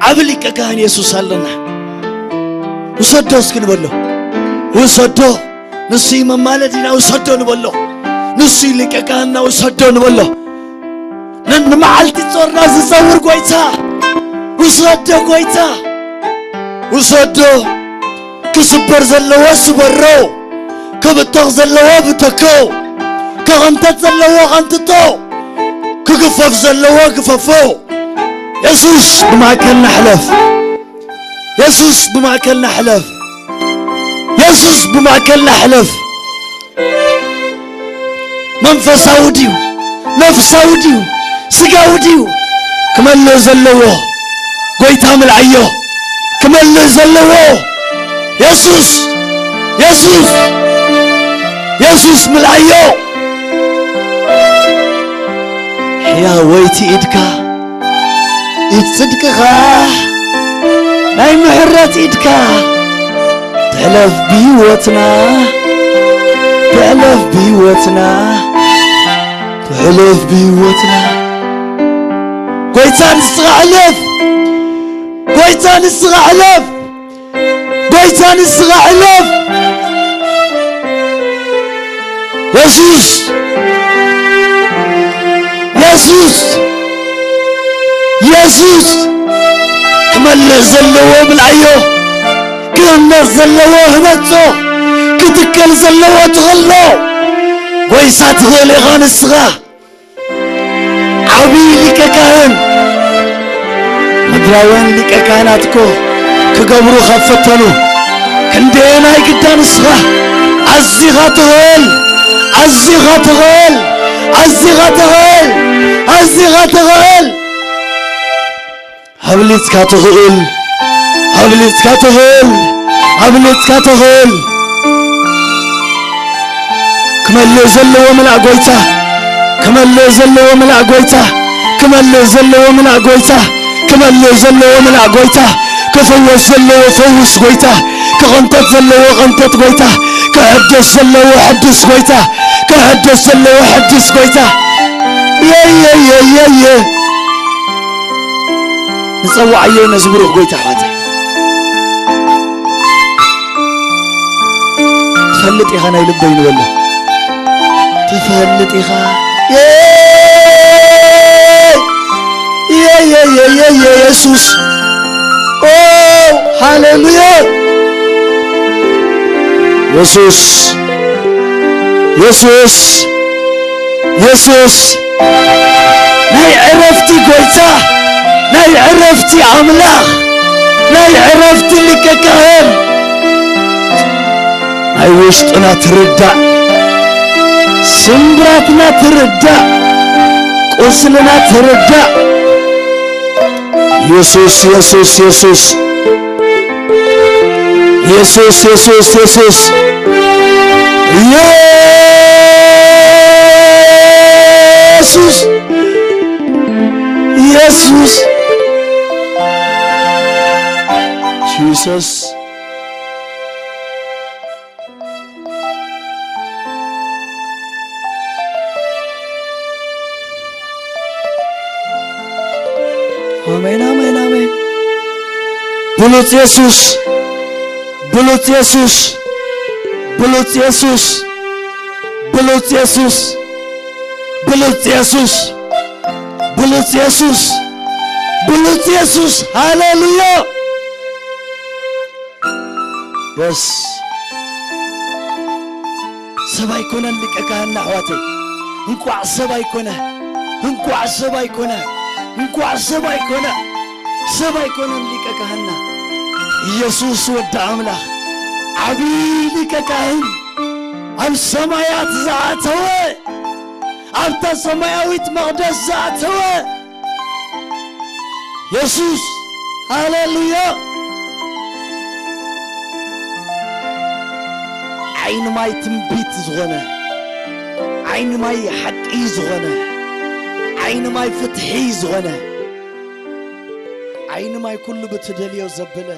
ዓቢ ሊቀ ካህን የሱስ ኣለና። ውሰዶ እስኪ ንበሎ። ውሰዶ። ንሱ እዩ መማለዲና፣ ውሰዶ ንበሎ። ንሱ እዩ ሊቀ ካህንና፣ ውሰዶ ንበሎ። ን-፣ ንመዓልቲ ጾርና ዝጸውር ጎይታ፣ ውሰዶ ጎይታ፣ ውሰዶ። ክስበር ዘለዎ ስበሮ፣ ክብተኽ ዘለዎ ብተኮ፣ ክቕንጠጥ ዘለዎ ቐንጥጦ፣ ክግፈፍ ዘለዎ ግፈፎ። የሱስ ብማእከልና ሕለፍ። የሱስ ብማእከልና ሕለፍ። የሱስ ብማእከልና ሕለፍ። መንፈሳዊ ድዩ? ነፍሳዊ ድዩ? ስጋዊ ድዩ? ክመልእ ዘለዎ ጎይታ ምልኣዮ። ክመልእ ዘለዎ የሱስ፣ የሱስ፣ የሱስ ምልኣዮ። ሕያወይቲ ኢድካ፣ ኢድ ጽድቅኻ፣ ናይ ምሕረት ኢድካ ትሕለፍ ብህይወትና፣ ትሕለፍ ብህይወትና፣ ትሕለፍ ብህይወትና። ጎይታ ንስኻ ሕለፍ፣ ጎይታ ንስኻ ሕለፍ። ጎይታ ንስኻ ሕለፍ። የሱስ፣ የሱስ፣ የሱስ። ክመልእ ዘለዎ ምልኣዮ፣ ክህነጽ ዘለዎ ህነጾ፣ ክትከል ዘለዎ ትኸሎ። ጎይታ ትኽእል ኢኻ ንስኻ። ዓብዪ ሊቀ ካህን። ምድራውያን ሊቀ ካህናት እኮ ክገብሩ ካብ ፈተኑ፣ ክንደየናይ ግዳ ንስኻ ኣዚኻ ትኽእል፣ ኣዚኻ ትኽእል፣ ኣዚኻ ትኽእል፣ ኣዚኻ ትኽእል። ኣብሊጽካ ትኽእል፣ ኣብሊጽካ ትኽእል፣ ኣብሊጽካ ትኽእል። ክመልእ ዘለዎ ምልኣእ ጎይታ፣ ክመልእ ዘለዎ ምልኣእ ጎይታ፣ ክመልእ ዘለዎ ምልኣእ ጎይታ፣ ክመልእ ዘለዎ ምልኣእ ጎይታ፣ ክፍወስ ዘለዎ ፈውስ ጎይታ፣ ክቕንጠጥ ዘለዎ ቐንጠጥ ጎይታ፣ ክሕደስ ዘለዎ ሕድስ ጎይታ፣ ክሕደስ ዘለዎ ሕድስ ጎይታ። የየየየየ። ንጸውዓዮ ነዚ ብሩኽ ጎይታ ኣሕዋተይ። ትፈልጥ ኢኻ ናይ ልበይ ንበሎ። ትፈልጥ ኢኻ። የየየየየ የሱስ። ኦ፣ ሃሌሉያ። የሱስ፣ የሱስ፣ የሱስ፣ ናይ ዕረፍቲ ጎይታ፣ ናይ ዕረፍቲ ኣምላኽ፣ ናይ ዕረፍቲ ሊቀ ካህን። ናይ ውሽጥና ትርዳእ፣ ስምብራትና ትርዳእ፣ ቁስልና ትርዳእ። የሱስ፣ የሱስ፣ የሱስ። የሱስ፣ የሱስ፣ የሱስ። የሱስ፣ የሱስ፣ ጂሰስ። ኣሜን፣ ኣሜን፣ ኣሜን። ብሉጽ የሱስ፣ ብሉጽ የሱስ፣ ብሉጽ የሱስ፣ ብሉጽ የሱስ፣ ብሉጽ የሱስ፣ ብሉጽ የሱስ፣ ብሉጽ የሱስ። ሃሌሉያ። የስ። ሰብ ኣይኮነን ሊቀ ካህንና ኣሕዋተይ። እንቋዕ ሰብ ኣይኮነ። እንቋዕ ሰብ ኣይኮነ። እንቋዕ ሰብ ኣይኮነ። ሰብ ኣይኮነን ሊቀ ካህንና። ኢየሱስ ወዲ ኣምላኽ። ዓብዪ ሊቀ ካህን። ኣብ ሰማያት ዝኣተወ። ኣብታ ሰማያዊት መቕደስ ዝኣተወ። የሱስ። ሃሌሉያ። ዓይኒ ማይ ትንቢት ዝኾነ፣ ዓይኒ ማይ ሓቂ ዝኾነ፣ ዓይኒ ማይ ፍትሒ ዝኾነ፣ ዓይኒ ማይ ኩሉ ብትደልዮ ዘብለ፣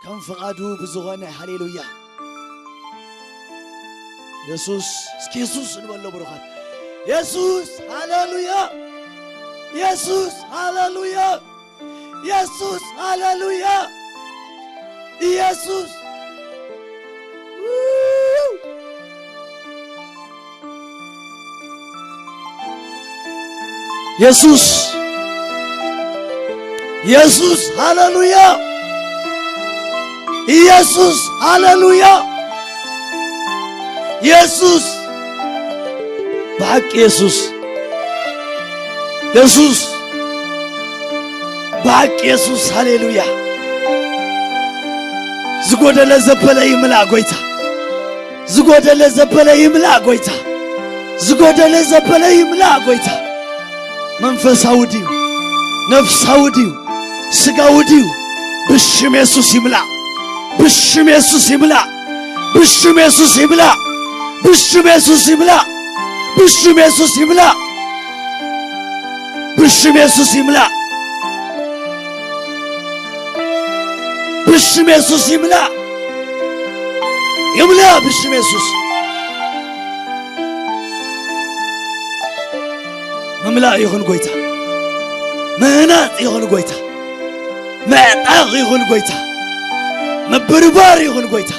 ከም ፍቓዱ ብዝኾነ። ሃሌሉያ። የሱስ፣ እስኪ የሱስ እንበሎ ብሩኻት። የሱስ፣ ሃሌሉያ። የሱስ፣ ሃሌሉያ። የሱስ፣ ሃሌሉያ። ኢየሱስ። የሱስ፣ የሱስ፣ ሃሌሉያ። ኢየሱስ፣ ሃሌሉያ። የሱስ፣ ብሓቂ የሱስ፣ የሱስ፣ ብሓቂ የሱስ፣ ሃሌሉያ። ዝጎደለ ዘበለ ይምላእ ጎይታ። ዝጎደለ ዘበለ ይምላእ ጎይታ። ዝጎደለ ዘበለ ይምላእ ጎይታ። መንፈሳዊ ድዩ? ነፍሳዊ ድዩ? ስጋዊ ድዩ? ብሽም የሱስ ይምላእ። ብሽም የሱስ ይምላእ። ብሽም የሱስ ይምላእ። ብሽም የሱስ ይምላእ። ብሽም የሱስ ይምላእ። ብሽም የሱስ ይምላእ። ብሽም የሱስ ይምላእ። ይምላእ ብሽም የሱስ። ምምላእ ይኹን ጎይታ። ምህናጽ ይኹን ጎይታ። ምዕጣቕ ይኹን ጎይታ። ምብርባር ይኹን ጎይታ።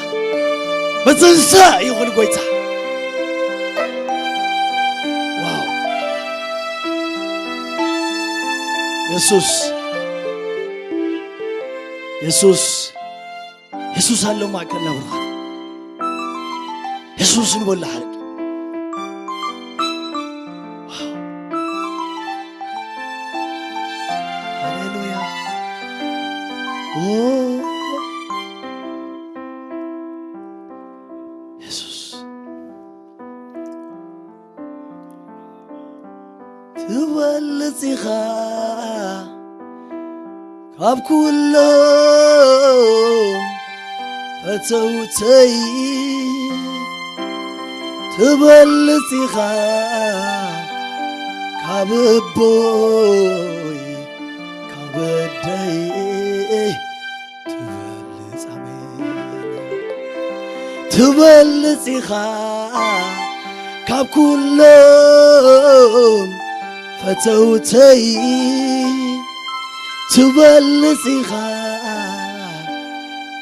ምትንሳእ ይኹን ጎይታ። ዋው። የሱስ፣ የሱስ፣ የሱስ ኣሎ ማእከልና ብሩኻት። የሱስ ንበሎ ሓቂ። ዋው። ሃሌሉያ። ኦ፣ የሱስ። ትበልጽ ኢኻ ካብ ኩሎም ፈተውተይ፣ ትበልጽ ኢኻ ካብ ኣቦይ ካብ ኣደይ። ትበልጽ፣ ኣሜን። ትበልጽ ኢኻ ካብ ኩሎም ፈተውተይ፣ ትበልጽ ኢኻ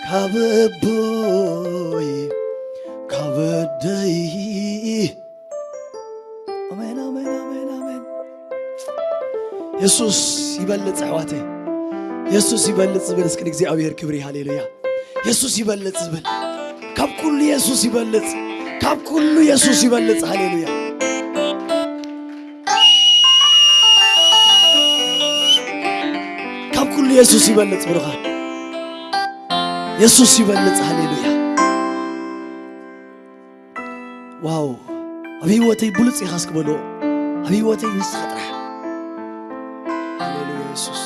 ካብ ኣቦይ ካብ ኣደይ። ኣሜን፣ ኣሜን፣ ኣሜን፣ ኣሜን። የሱስ ይበልጽ ኣሕዋተይ። የሱስ ይበልጽ ዝብል እስኪ ንእግዚኣብሔር ክብሪ፣ ሃሌሉያ። የሱስ ይበልጽ ዝብል፣ ካብ ኩሉ የሱስ ይበልጽ፣ ካብ ኩሉ የሱስ ይበልጽ። ሃሌሉያ። ካብ ኩሉ የሱስ ይበልጽ ብሩኻት። የሱስ ይበልጽ። ሃሌሉያ። ዋው። ኣብ ህይወተይ ብሉጽ ኢኻ እስኪ በልዎ። ኣብ ህይወተይ ንስኻ ጥራሕ። ሃሌሉያ የሱስ።